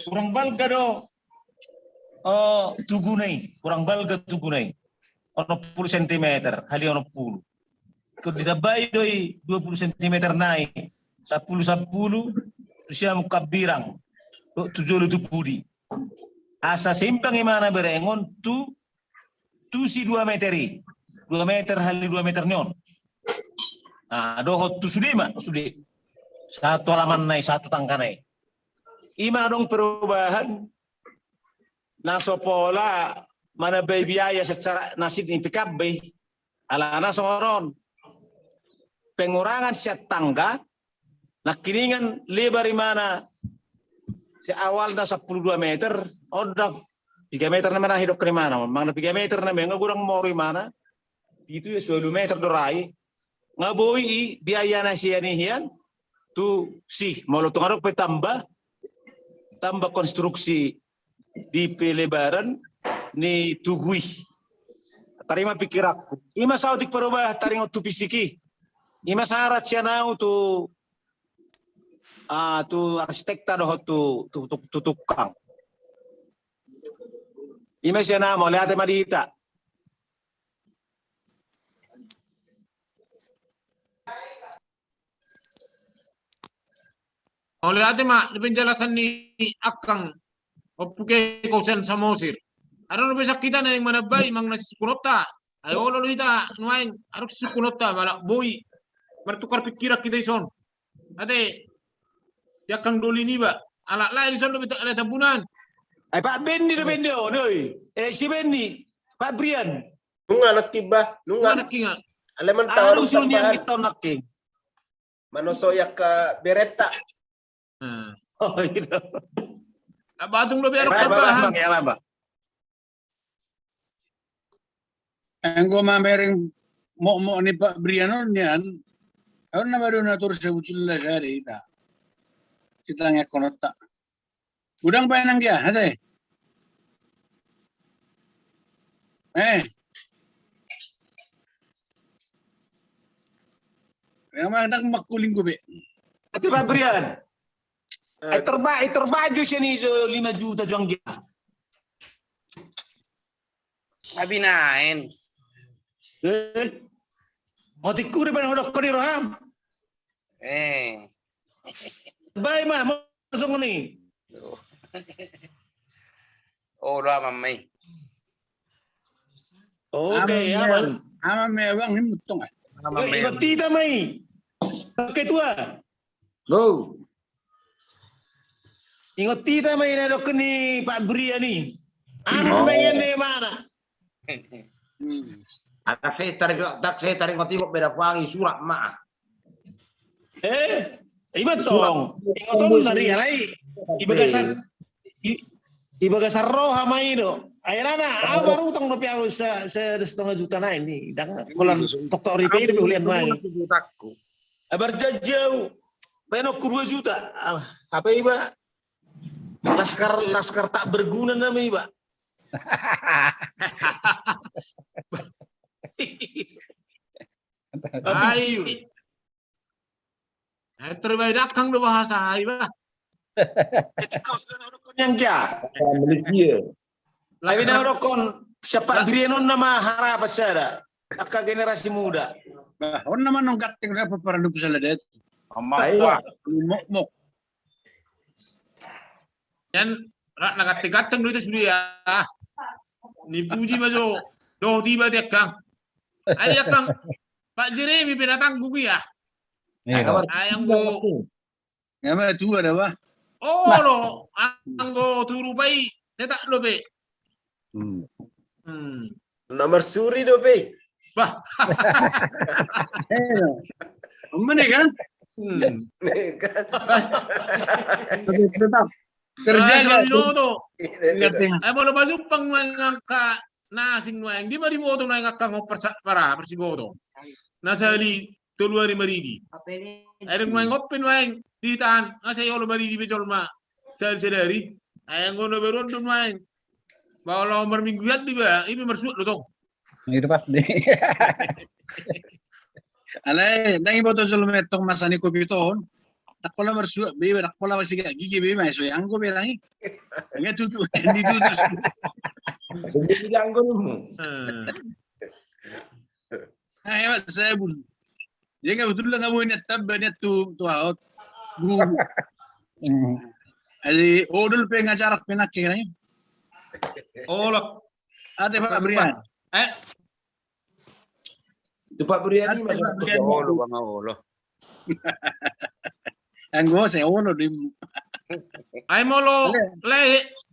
Kurang balga do. Oh, tuguna i, kurang balga tuguna i. Onom pulu sentimeter, hali onom pulu. Ingkon ditambai do i dua pulu sentimeter nai, sampulu sampulu, tu siamun hambirang, tu jolo tu pudi. Asa seimbang imana berengon tu, tu si dua meter i, dua meter hali dua meter ni on. Nah, dohot tu sude ma, sude. Satu halaman nai, satu tangga nai. Ima adong perubahan, na so pola manambai biaya secara nasib ni P K B. Alana songon on, pengurangan sian tangga, nangkiningan lebar imana, si awalna sampulu dua meter, on do piga meter na mena hidok imana, manang na piga meter na mena, nga godang moru imana, pitu ya, ualu meter do ra i, nga boi i biaya na sian i hian, tu si, molo tung adong pe tamba, tamba konstruksi di pelebaran ni tugu i. Tarima pikiranku. Ima saotik perubahan taringot tu fisik i. Ima sarat sian au tu, ah, tu arsitekta dohot tu, tu, tu, tu tukang. Ima sian au, mauliate ma di hita. Mauliate ma di penjelasan ni angkang Ompu Keko sian Samosir. Adong dope sian hita naeng manambai manang na sisungkunonta. Ai olo do hita nuaeng adong sisungkunonta, molo boi martukar pikiran hita dison. Ate di angkang doli niba. Alak lae dison dope alai Tambunan. Ai Pak Benny do, Benny on, oi. Eh, si Benny, Pak Brian. Nunga nangkin bah, nunga. Nunga nangkin nga. Alai mantau. Aduh, sudah tambahan. Kita nangkin. Manoso ia ka bereta. Hmm. Oh, iya. Batung do bereta. Baik, baik, tambahan. Bang, ya, Bang. Anggo mamereng mokmok ni Pak Brian on nian, au nama donatur sebetulna sada ita. Kita ngekon otak. Godang baen anggia, ate. Eh. Yang mana makuling gue be. Ate Pak Brian. Eh. Ai terba-, ai terbajo sian ijo lima juta jo anggia. Abinaen. Eh. Mati kuri ben hodok koni roham. Eh. Bae ma, ma songon i. Oh, do amam ma i. Oke, aman. Aman ma i, Bang, ini mutung ah. Aman ma i. Ingot hita ma i. Oke, tua. Lo. Ingot hita ma i na dok ni Pak Brian i. Aman ma i, ini mana? Ada setar, ada setar ingot-ingot beda pangi surat ma. Eh, iba tong. Ingot on dari alai. Iba gasan, i-, iba gasan roha ma i do. Ai alana, au marutang dope au se-, se-, setengah juta na ini. Dang, holan toktok ripe i dope hulian ma i. Abar janji au. Baenonku dua juta. Ah, apa iba? Laskar, laskar tak berguna nama iba. Ai. Ai, terbaik dakang do bahasa ai bah. Itu kau sudah tahu kau yang kia. Malaysia. Tapi na dokkon, siapa Brian on nama harapan sada. Angka generasi muda. Bah, on nama nong gatteng na paparan dupu saladet. Mokmok. Kan rak na gatteng-gatteng do ita sude ya. Nipuji ma jo. Dohot iba te angkang. Ai angkang. Pak Jeremy pe na tanggung ia. Ai anggo. Nga ma tua da bah. Olo, anggo tu rupa i, tetak dope. Hmm. Hmm. Na marsuri dope. Bah. Mana kan? Hmm. Kan? Tetap terjaga. Ai molo pajumpang nuaeng angka na asing nuaeng, di ma diboto nuaeng angka ngomper sa-, para, parsigoto. Na sahali tolu ari maridi. Ai dung nuaeng ope nuaeng ditahan, nga sai olo maridi be jolma sahali sadari. Ai anggo na baru on do nuaeng. Ba olo marminggu ian di ba, ipe marsuat do tong. Itu pasti. Alai, ndang iboto jolma tong masa ni covid on. Ndang pola marsuat be, ndang pola masigagiga be, ma so anggo be nang i. Nga tutu, ditutus. Jadi anggo mu. Hmm. Nah, hebat saya bun. Jadi nggak betul lah kamu ini tambah niat tu, tu ahot. Guru. Hmm. Jadi odol pe ngajarak pe nak kira. Olo. Ate Pak Brian. Eh. Tu Pak Brian i ma. Ate Pak Brian. Olo, bang, olo. Anggo saya olo di. Ai molo le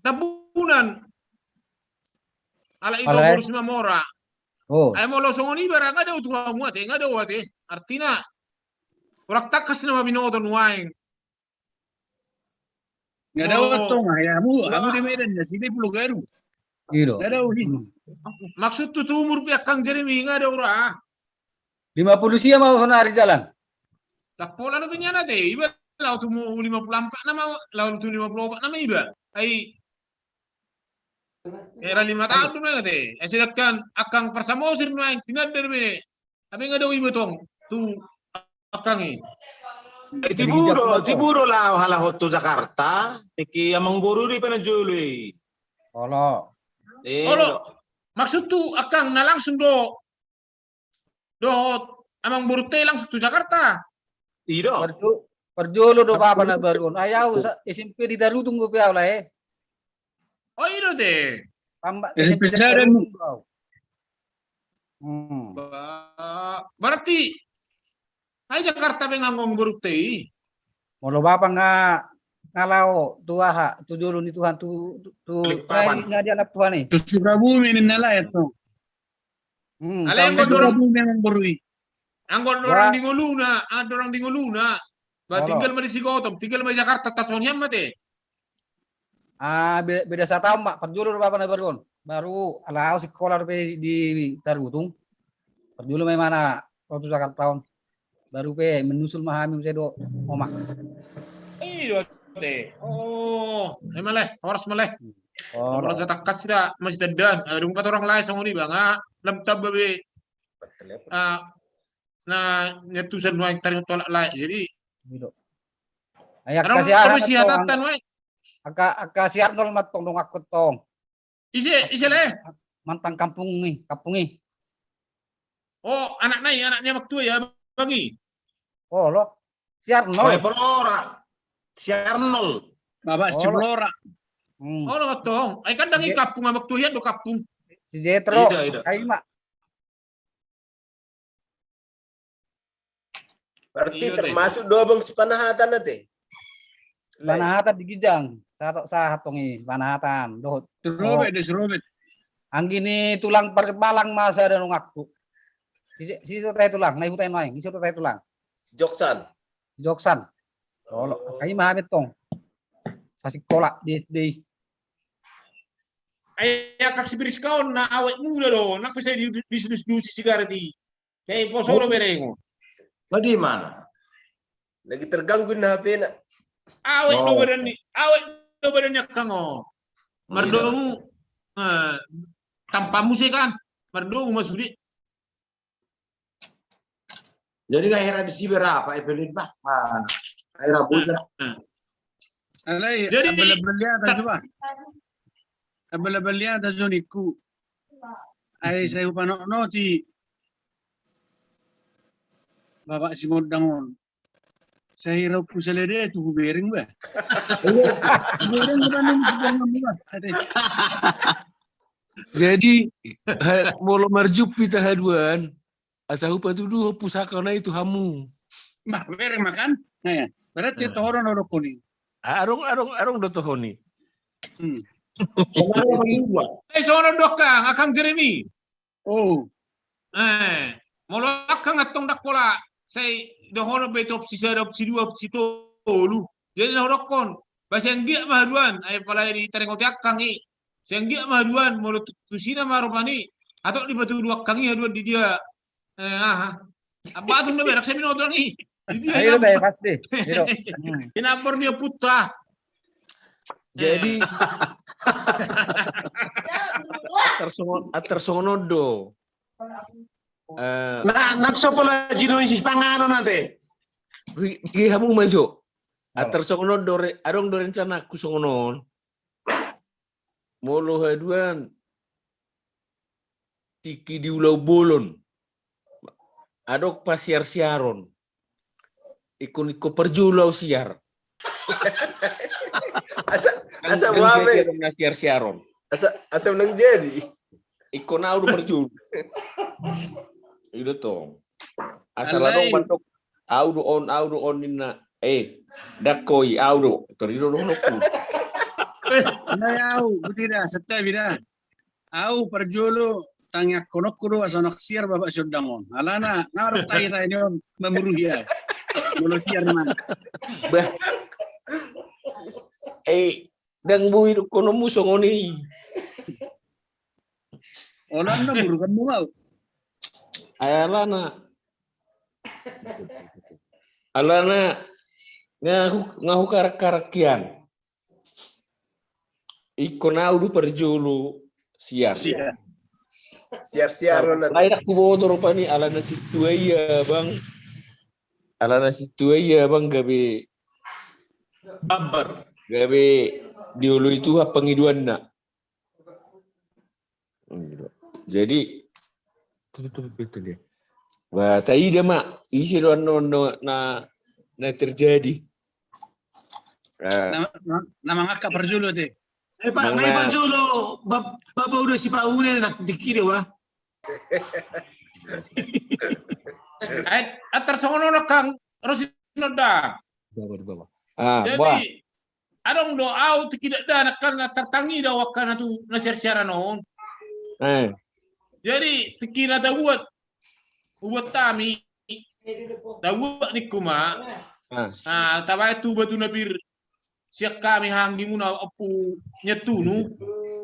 Tambunan. Ala ito boru Simamora. Oh. Ai molo songon i barang nga dao tu hamu ate, nga dao ate. Artina orang takas nama binoto nuaeng. Nga dao tong, ai hamu, hamu di Medan, na sini Pulo Garu. Nga dao i. Maksud tu, tu umur pe angkang Jeremy nga dao ra. Lima puluh sia ma sonari jalan. Ndang pola dope nian ate, iba laho tu lima puluh empat nama, laho tu lima puluh empat nama iba. Ai Era lima taon do nuaeng ate. Ai sedangkan angkang Parsamosir nuaeng tinanda do bene. Tapi nga dao iba tong tu angkang i. Tibu do, tibu do laho halak on tu Jakarta. Tingki amang boru di pe na jolo i. Olo. Olo. Maksud tu angkang na langsung do dohot amang borunta i langsung tu Jakarta. I do. Parjo-, parjolo do bapa na baru on. Ai au S M P di Tarutung dope au lae. Oh, i do te. Tamba S M P sada Tarutung do au. Hmm. Ba-, berarti ai Jakarta pe nga amang borunta i. Molo bapa nga, nga laho tu aha, tu jolo ni Tuhan, tu, tu, tu Balikpapan. Nga di anak Tuhan i. Tu Sukabumi ninna lae tu. Hmm, alai anggo dorang, memang boru i. Anggo dorang di ngoluna, ah, dorang di ngoluna. Ba tinggal ma di Sigotop, tinggal ma di Jakarta, tarsongon i ma ate. Ah, be-, beda sataon ma, parjolo do bapa na baru on. Baru, ala au sikola dope di Tarutung. Parjolo ma imana ro tu Jakarta on. Baru pe menyusul ma hami muse do, oma. I do ate. Oh, ima lae, horas ma lae. Horas. Horas tangkas da, masih tedan. Adong patorang lae songon i bang, ah, lam tamba be. Ah, na nyatusan nuaeng taringot tu halak lae. Jadi, ai angka si aha, angka si Arnold ma tong donganku tong. Ise, ise lae? Mantan kampung i, kampung i. Oh, anakna i, anakna Amang Tua i, abang i. Oh, lo. Si Arnold. Si Arnold. Bapak si Blora. Hmm. Oh, lo tong. Ai kan dang i kampung Amang Tua i, do kampung. Si Jetro. Ida, ida. Ai ma. Berarti termasuk do abang si Panahatan ate? Panahatan di ginjang. Sahat, sahat tong i, Panahatan. Dohot. Serobet de, serobet. Anggi ni tulang parbalang ma sada donganku. Si, si so tahe tulang, na i huta i nuaeng, si so tahe tulang. Si Joksan. Joksan. Olo, angka i ma hami tong. Sasikola di S D i. Ai angka si Priska on na awet muda do, nang pe sai di, di, di, di sigaret i. Sai poso do berengon. Tadi mana? Lagi terganggu na H P-na. Awet do badan ni, awet do badan ni angka on. Mardomu, eh, tanpa muse kan. Mardomu ma sude. Jadi nggak heran di si berapa, eh, Evelyn, bah, bah, heran bujur. Alai, jadi, abal-abal liat aja, bah. Abal-abal liat aja ningku. Ai, sai hupanotnoti. Bapak si Gondang on. Sai rau pusalede tu hubereng, bah. Hubereng, bah, nung si Gondang, bah. Ate. Jadi, ha-, molo marjumpa hita haduan, asa hupatuduhon pusakana i tu hamu. Bah, bereng ma kan? Nah, ya. Berarti tohonon do dokkon i. Ah, adong, adong, adong do tohon i. Hmm. Eh, sono do angkang, angkang Jeremy. Oh. Eh, molo angkang antong ndang pola, sai dohonon be tu opsi sada, opsi dua, opsi tolu. Jadi na hudokkon, bah sai anggiat ma haduan, ai pala ditaringoti angkang i. Sai anggiat ma haduan, molo tu, tusi nama rupani, atau dipatudu angkang i haduan di dia. Eh, aha. Apa tu na berak sai binoto i. Di dia. Ayo, be, pasti. Ina por dia puta. Jadi, atar songon, atar songon on do. Eh, na, na so pola jino isi panganon ate. Ri, ri hamu ma jo. Atar songon on do re-, adong do rencanaku songon on. Molo haduan tingki di ulaon bolon. Adong pasiar-siaron. Ingkon, ingkon parjolo au siar. Asa, asa nang, nang jadi. Asa, asa nang jadi. Ingkon au do parjolo. Ida tong. Asal adong mandok, au do on, au do on ninna. Eh, ndang ho i, au do. Tor i do dohononku. Alai au, butira, santabi da. Au parjolo tangiangkononku do asa nang siar Bapak si Gondang on. Alana ngarok tahi-tahi ni on mamuruhi au. Molo siar ma. Bah. Eh, ndang boi dohononmu songon i. Alana muruk kan mau. Alana. Alana nga hu-, nga hukarak-karak hian. Ingkon au do parjolo siar. Siar. Siar-siar. Lae, ndang huboto rupani, alana sintua i abang. Alana sintua i abang gabe babar. Gabe dioloi Tuhan pangidoanna. Jadi, bah, taida ma, ise do annon na, na terjadi. Eh. Na, na, na mangangkat parjolo te. Eh, Pak, na parjolo, bap-, bapak udah si Pak Une, nak dikira, wah. Eh, atar songon on, Kang, ro si Nonda. Bapak, bapak. Ah, jadi, bah. Adong do au tingki dakdanak kan, nga tartangihon au angka na tu na siar-siaran on. Eh. Jadi tingki na tabuat, ubuat hami, tabuat ningku ma. Ah. Ah, tabaen tu batu na pir sian hami hahanggimuna Ompu Niantunu,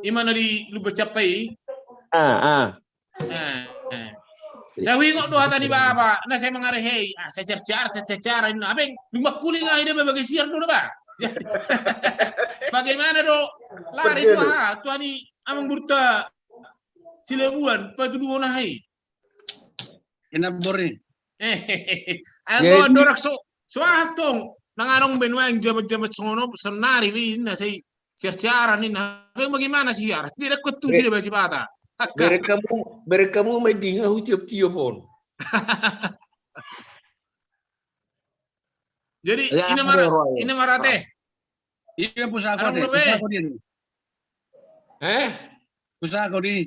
ima na di Lumban Siampai. Ah, ah. Ah, ah. Sai huingot do hata ni bapa na sai mangarehei, ah, sai siar-siar, sai siar-siar, ninna. Hape dung mangkuling ahu i da ba, bagen siar do da ba. Bagaimana do lari tu aha, tu aha ni amangborunta Silabuan patuduhon aha i. Ina bori. Anggo dorang so, so aha tong, nang adong be nuaeng jaman-jaman songon on, sonari be ninna sai siar-siaran ninna. Be bagaimana siar? Tidak kutu sida basi bata. Bereng hamu, bereng hamu ma i, nga hutiop-tiop on. Jadi ina mara, ina marate. Iya, pusako di, pusako di. Eh? Pusako di.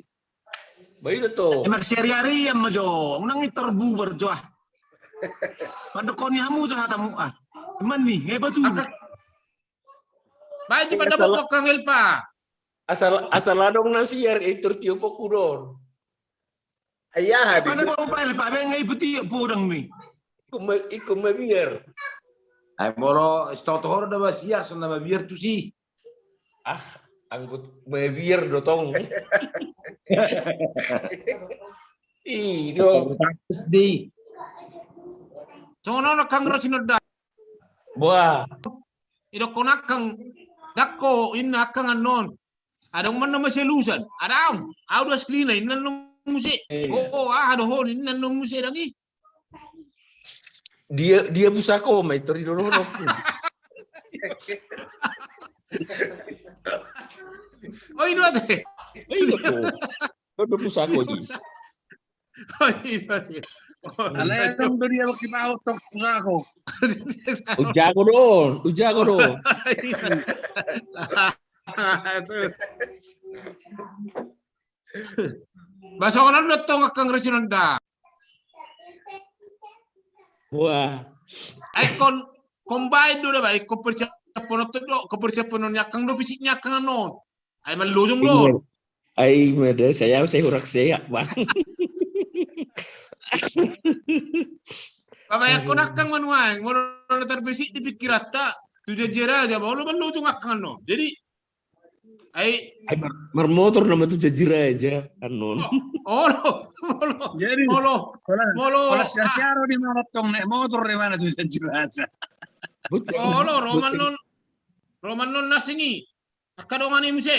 Baik do to. Emang sehari-hari ya ma jo, nang i terbubar jo ah. Pandok koni hamu jo hatamu ah. Emang ni, hebat tu. Baik tu pandok kok kang Elpa. Asal, asal adong na siar i tertiop kudon. Iya habis. Pada mau bail pa ben ngai peti podang ni. Ikut ma, ikut ma biar. Ai molo sitoto hor da ba siar sona ba biar tu si. Ah, anggut ma biar do tong. Ih, do. Di. Sono na kang rosi noda. Buah. Ido kona kang dakko inna kang annon. Adong manna muse lusan. Adong. Au do aslina inna nung muse. Oh, ah, adong hon inna nung muse dang i. Dia, dia pusako ma i tori dodo. Oh, ido ate. Ido pusako i. Oh, ido ate. Alai tong do dia baki paho tong pusako. Ujago do, ujago do. Ba songon on do tong angkang resi nonda. Wah. Ai kon, kon baen do da ba, ai kon persiapan on do, kon persiapan on ni angkang do fisik ni angkang annon. Ai mallojong do. Ai mada saya, saya hurang sehat bang. Ba baen kon angkang ma nuaeng, molo na tarbisik di pikiranta tu janji raja, ba olo mallojong angkang annon. Jadi Ai, ai mar-, marmotor nama tu janji raja annon. Olo, olo. Jadi molo, molo siar-siar di mana tong naik motor di mana tu janji raja. Olo, roman non, roman non nasing i. Angka dongan i muse.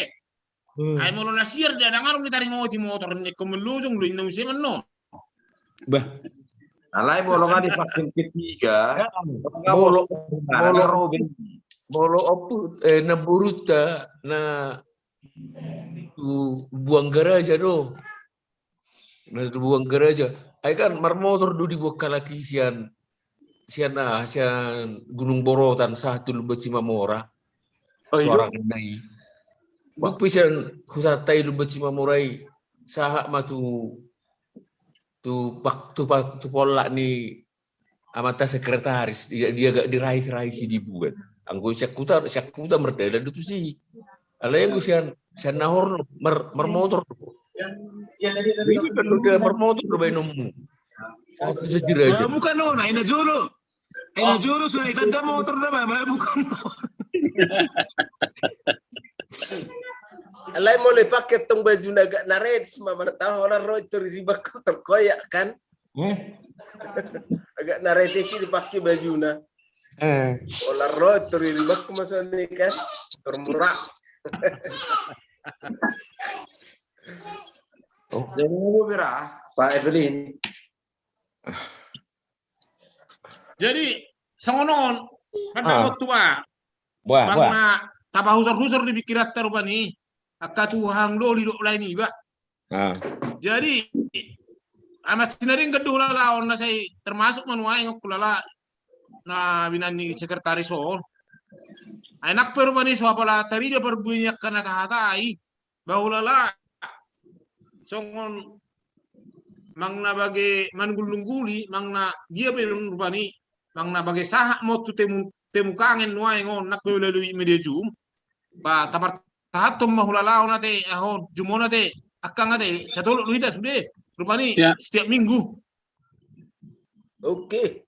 Ai molo na siar da dang adong ditarimoti motor ni ko mallojong do inna muse mannon. Bah. Alai molo nga di vaksin ketiga, molo, molo, molo Ompu, eh, namborunta na tu Buanggaraja do. Na tu Buanggaraja. Ai kan marmotor do diboan halak i sian, sian, ah, sian Gunung Borotan sahat tu Lumban Simamora. Suara kena i. Bukti sian husata i Lumban Simamora i sahat ma tu tu pak, tu pak, tu pollak ni amanta sekretaris, dia, dia gak dirais-rais i dibuat. Anggo sian huta, sian huta mardalan do tusi. Alai anggo sian, sian na horong mar-, marmotor do. Ini perlu dia marmotor do baenonmu. Aku jajira aja. Bukan no, nah, ina jolo. Ina jolo sudah itanda motor da ba, bukan. Alai molo pake tong baju na agak na retes ma mana tahu orang ro itu ribak terkoyak kan. Eh? Agak na retes i dipake bajuna. Eh. Olar ro tor i ribak masuk ni kan. Tor murah. Oh. Jadi mau bera Pak Evelyn. Jadi songon on kan dapat tua. Bang na tapahusor-husor di pikiranta rupani. Angka tu hang doli do lain iba. Jadi amat sinadingkan do hulala on na sai termasuk manuaeng on hulala na binan ni sekretaris on. Ai nang pe rupani so apala tarida parbue ni angka na tahatai. Ba hulala songon manang na bage manunggul-nungguli, manang na dia pe rupani, manang na bage sahat ma tu temu, temu kangen nuaeng on nang pe melalui media Zoom. Ba tapartahanhon ma hulala on ate, aha on, Zoom on ate. Angka nga te, satolop do hita sude. Rupani, ya, setiap minggu. Oke.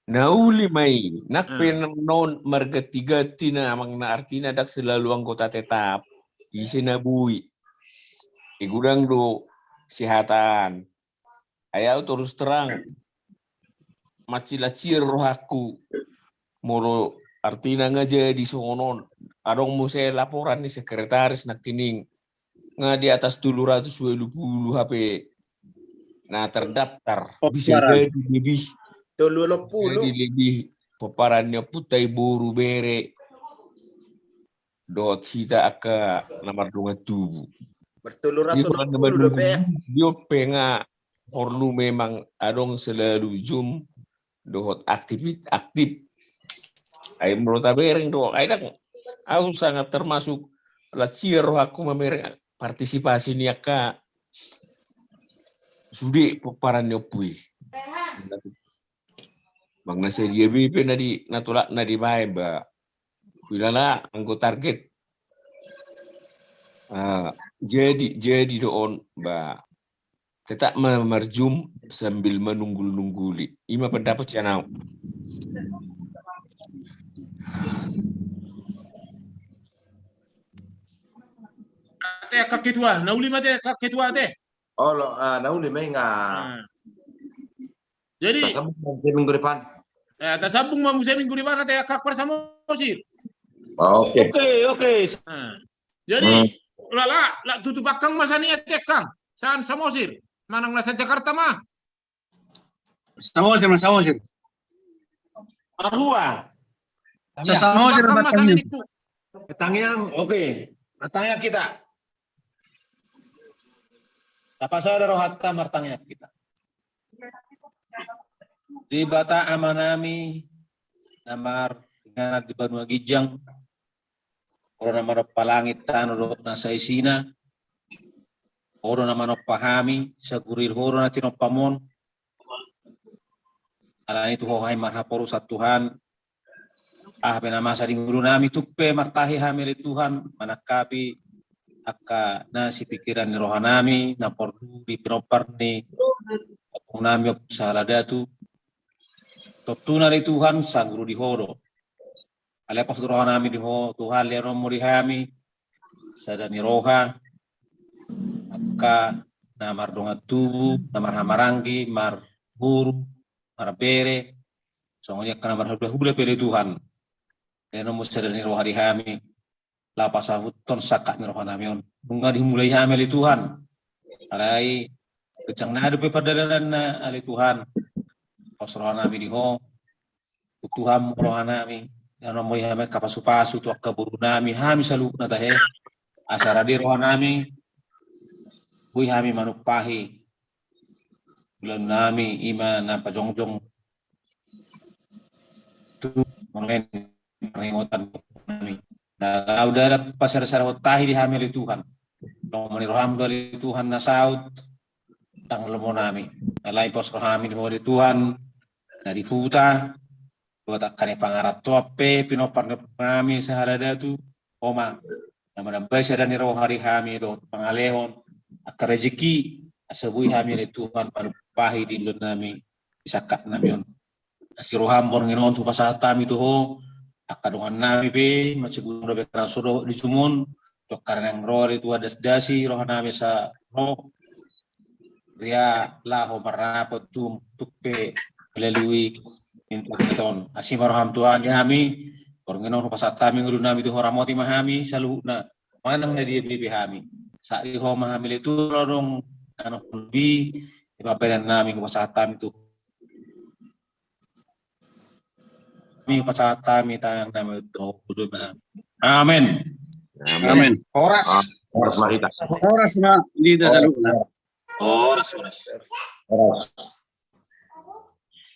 Na uli ma i, nang pe non marganti-ganti na, amang na, artina ndang selalu anggota tetap. Ise na boi. Di godang do sihatan. Ai au terus terang, mancilak-cilak rohangku. Molo artina nga jadi songon on, adong muse laporan ni sekretaris nangkining, nga di atas tolu ratus ualu pulu hape na terdaftar. Bisa jadi lebih. Tolu ualu pulu. Jadi lebih pomparan ni ompunta i, boru, bere, dohot hita angka na mardongan tubu. Bertolu ratus ualu pulu dope. Di on pe nga porlu memang adong selalu Zoom dohot aktif, aktif. Ai molo tabereng do, ai ndang, au sangat termasuk lansia rohangku mamereng partisipasi ni angka sude pomparan ni ompu i. Bang na sadia be pe na di, na tolap na dibaen ba. Huilala anggo target. Ah, jadi, jadi do on ba. Tetap ma-, marzoom sambil manunggul-nungguli. I ma pendapat sian au. Ate angka ketua, na uli ma ate angka ketua ate. Olo, ah, na uli ma i nga. Ah. Jadi, tasambung ma minggu depan. Eh, tasambung ma minggu depan ate angka Samosir. Oke. Oke, oke. Ah. Jadi, hmm, lala, la tutup angkang ma sian i ate angkang. Sian Samosir. Manang na sian Jakarta ma. Samosir ma, Samosir. Marhua. Samosir ma sian i. Martangiang, oke. Martangiang hita. Tapasada rohanta martangiang hita. Debata Amanami, na maringanan di banua ginjang, Ho do na manompa langit tano dohot nasa isina. Ho do na manompa hami, saguru i Ho do na tinompam on. Alani i tu Ho hami marhaporusan Tuhan. Aha pe na masa di ngolunami tung pe martahi hami ale Tuhan, manangkapi angka na sipikiran ni rohanami, na porlu di pinompar ni ompung nami Ompu Sahala Datu. Tontuna ale Tuhan, saguru di Ho do. Alai pos do rohanami di Ho, Tuhan, lehonon Ho di hami sada ni roha, angka na mardongan tubu, na marhahamaranggi, marboru, marbere, songon i angka na marhulahula pe ale Tuhan. Lehonon Ho sada ni roha di hami, laho pasahathon sangkap ni rohanami on. Nunga dimulai hami ale Tuhan. Alai, ganjang nai dope pardalananna ale Tuhan. Pos rohanami di Ho. Tuhan, rohanami. Lehonon Ho di hami angka pasupasu tu angka borunami, hami saluhutna tahe. Asa rade rohanami. Boi hami manumpahi. Ulaonnami i ma na pajongjong tu monumen parningotan nami. Na laho dalan pasada-sada hot tahi di hami ale Tuhan. Lomo ni roham do ale Tuhan na saut, ndang lomo nami. Alai pos rohami di Ho ale Tuhan, na di huta, dohot angka na i pangarantoan pe, pinompar ni nami Sahala Datu, Ho ma na manambai sada ni roha di hami dohot mangalehon angka rejeki, asa boi hami ale Tuhan manumpahi di ulaonnami, di sangkapnami on. Asi roham borngin on hupasahat hami tu Ho, angka dongannami pe, mansai godang dope angka na so dohot di jumon, tu angka na naeng ro ale Tuhan, dasdasi rohanami asa ro, ria laho marnapot jumon tung pe melalui internet on. Asi ma roham Tuhan di hami, borngin on hupasahat hami ngolunami tu Ho, ramoti ma hami saluhutna, manang na dia be hami. Sahat di Ho ma hami ale Tuhan, adong na lobi, di pambahenannami hupasahat hami tu Hami pasahat hami tangiang nami tu Ho. Amen. Amen. Horas. Horas ma hita. Horas ma di hita saluhutna. Horas, horas. Horas.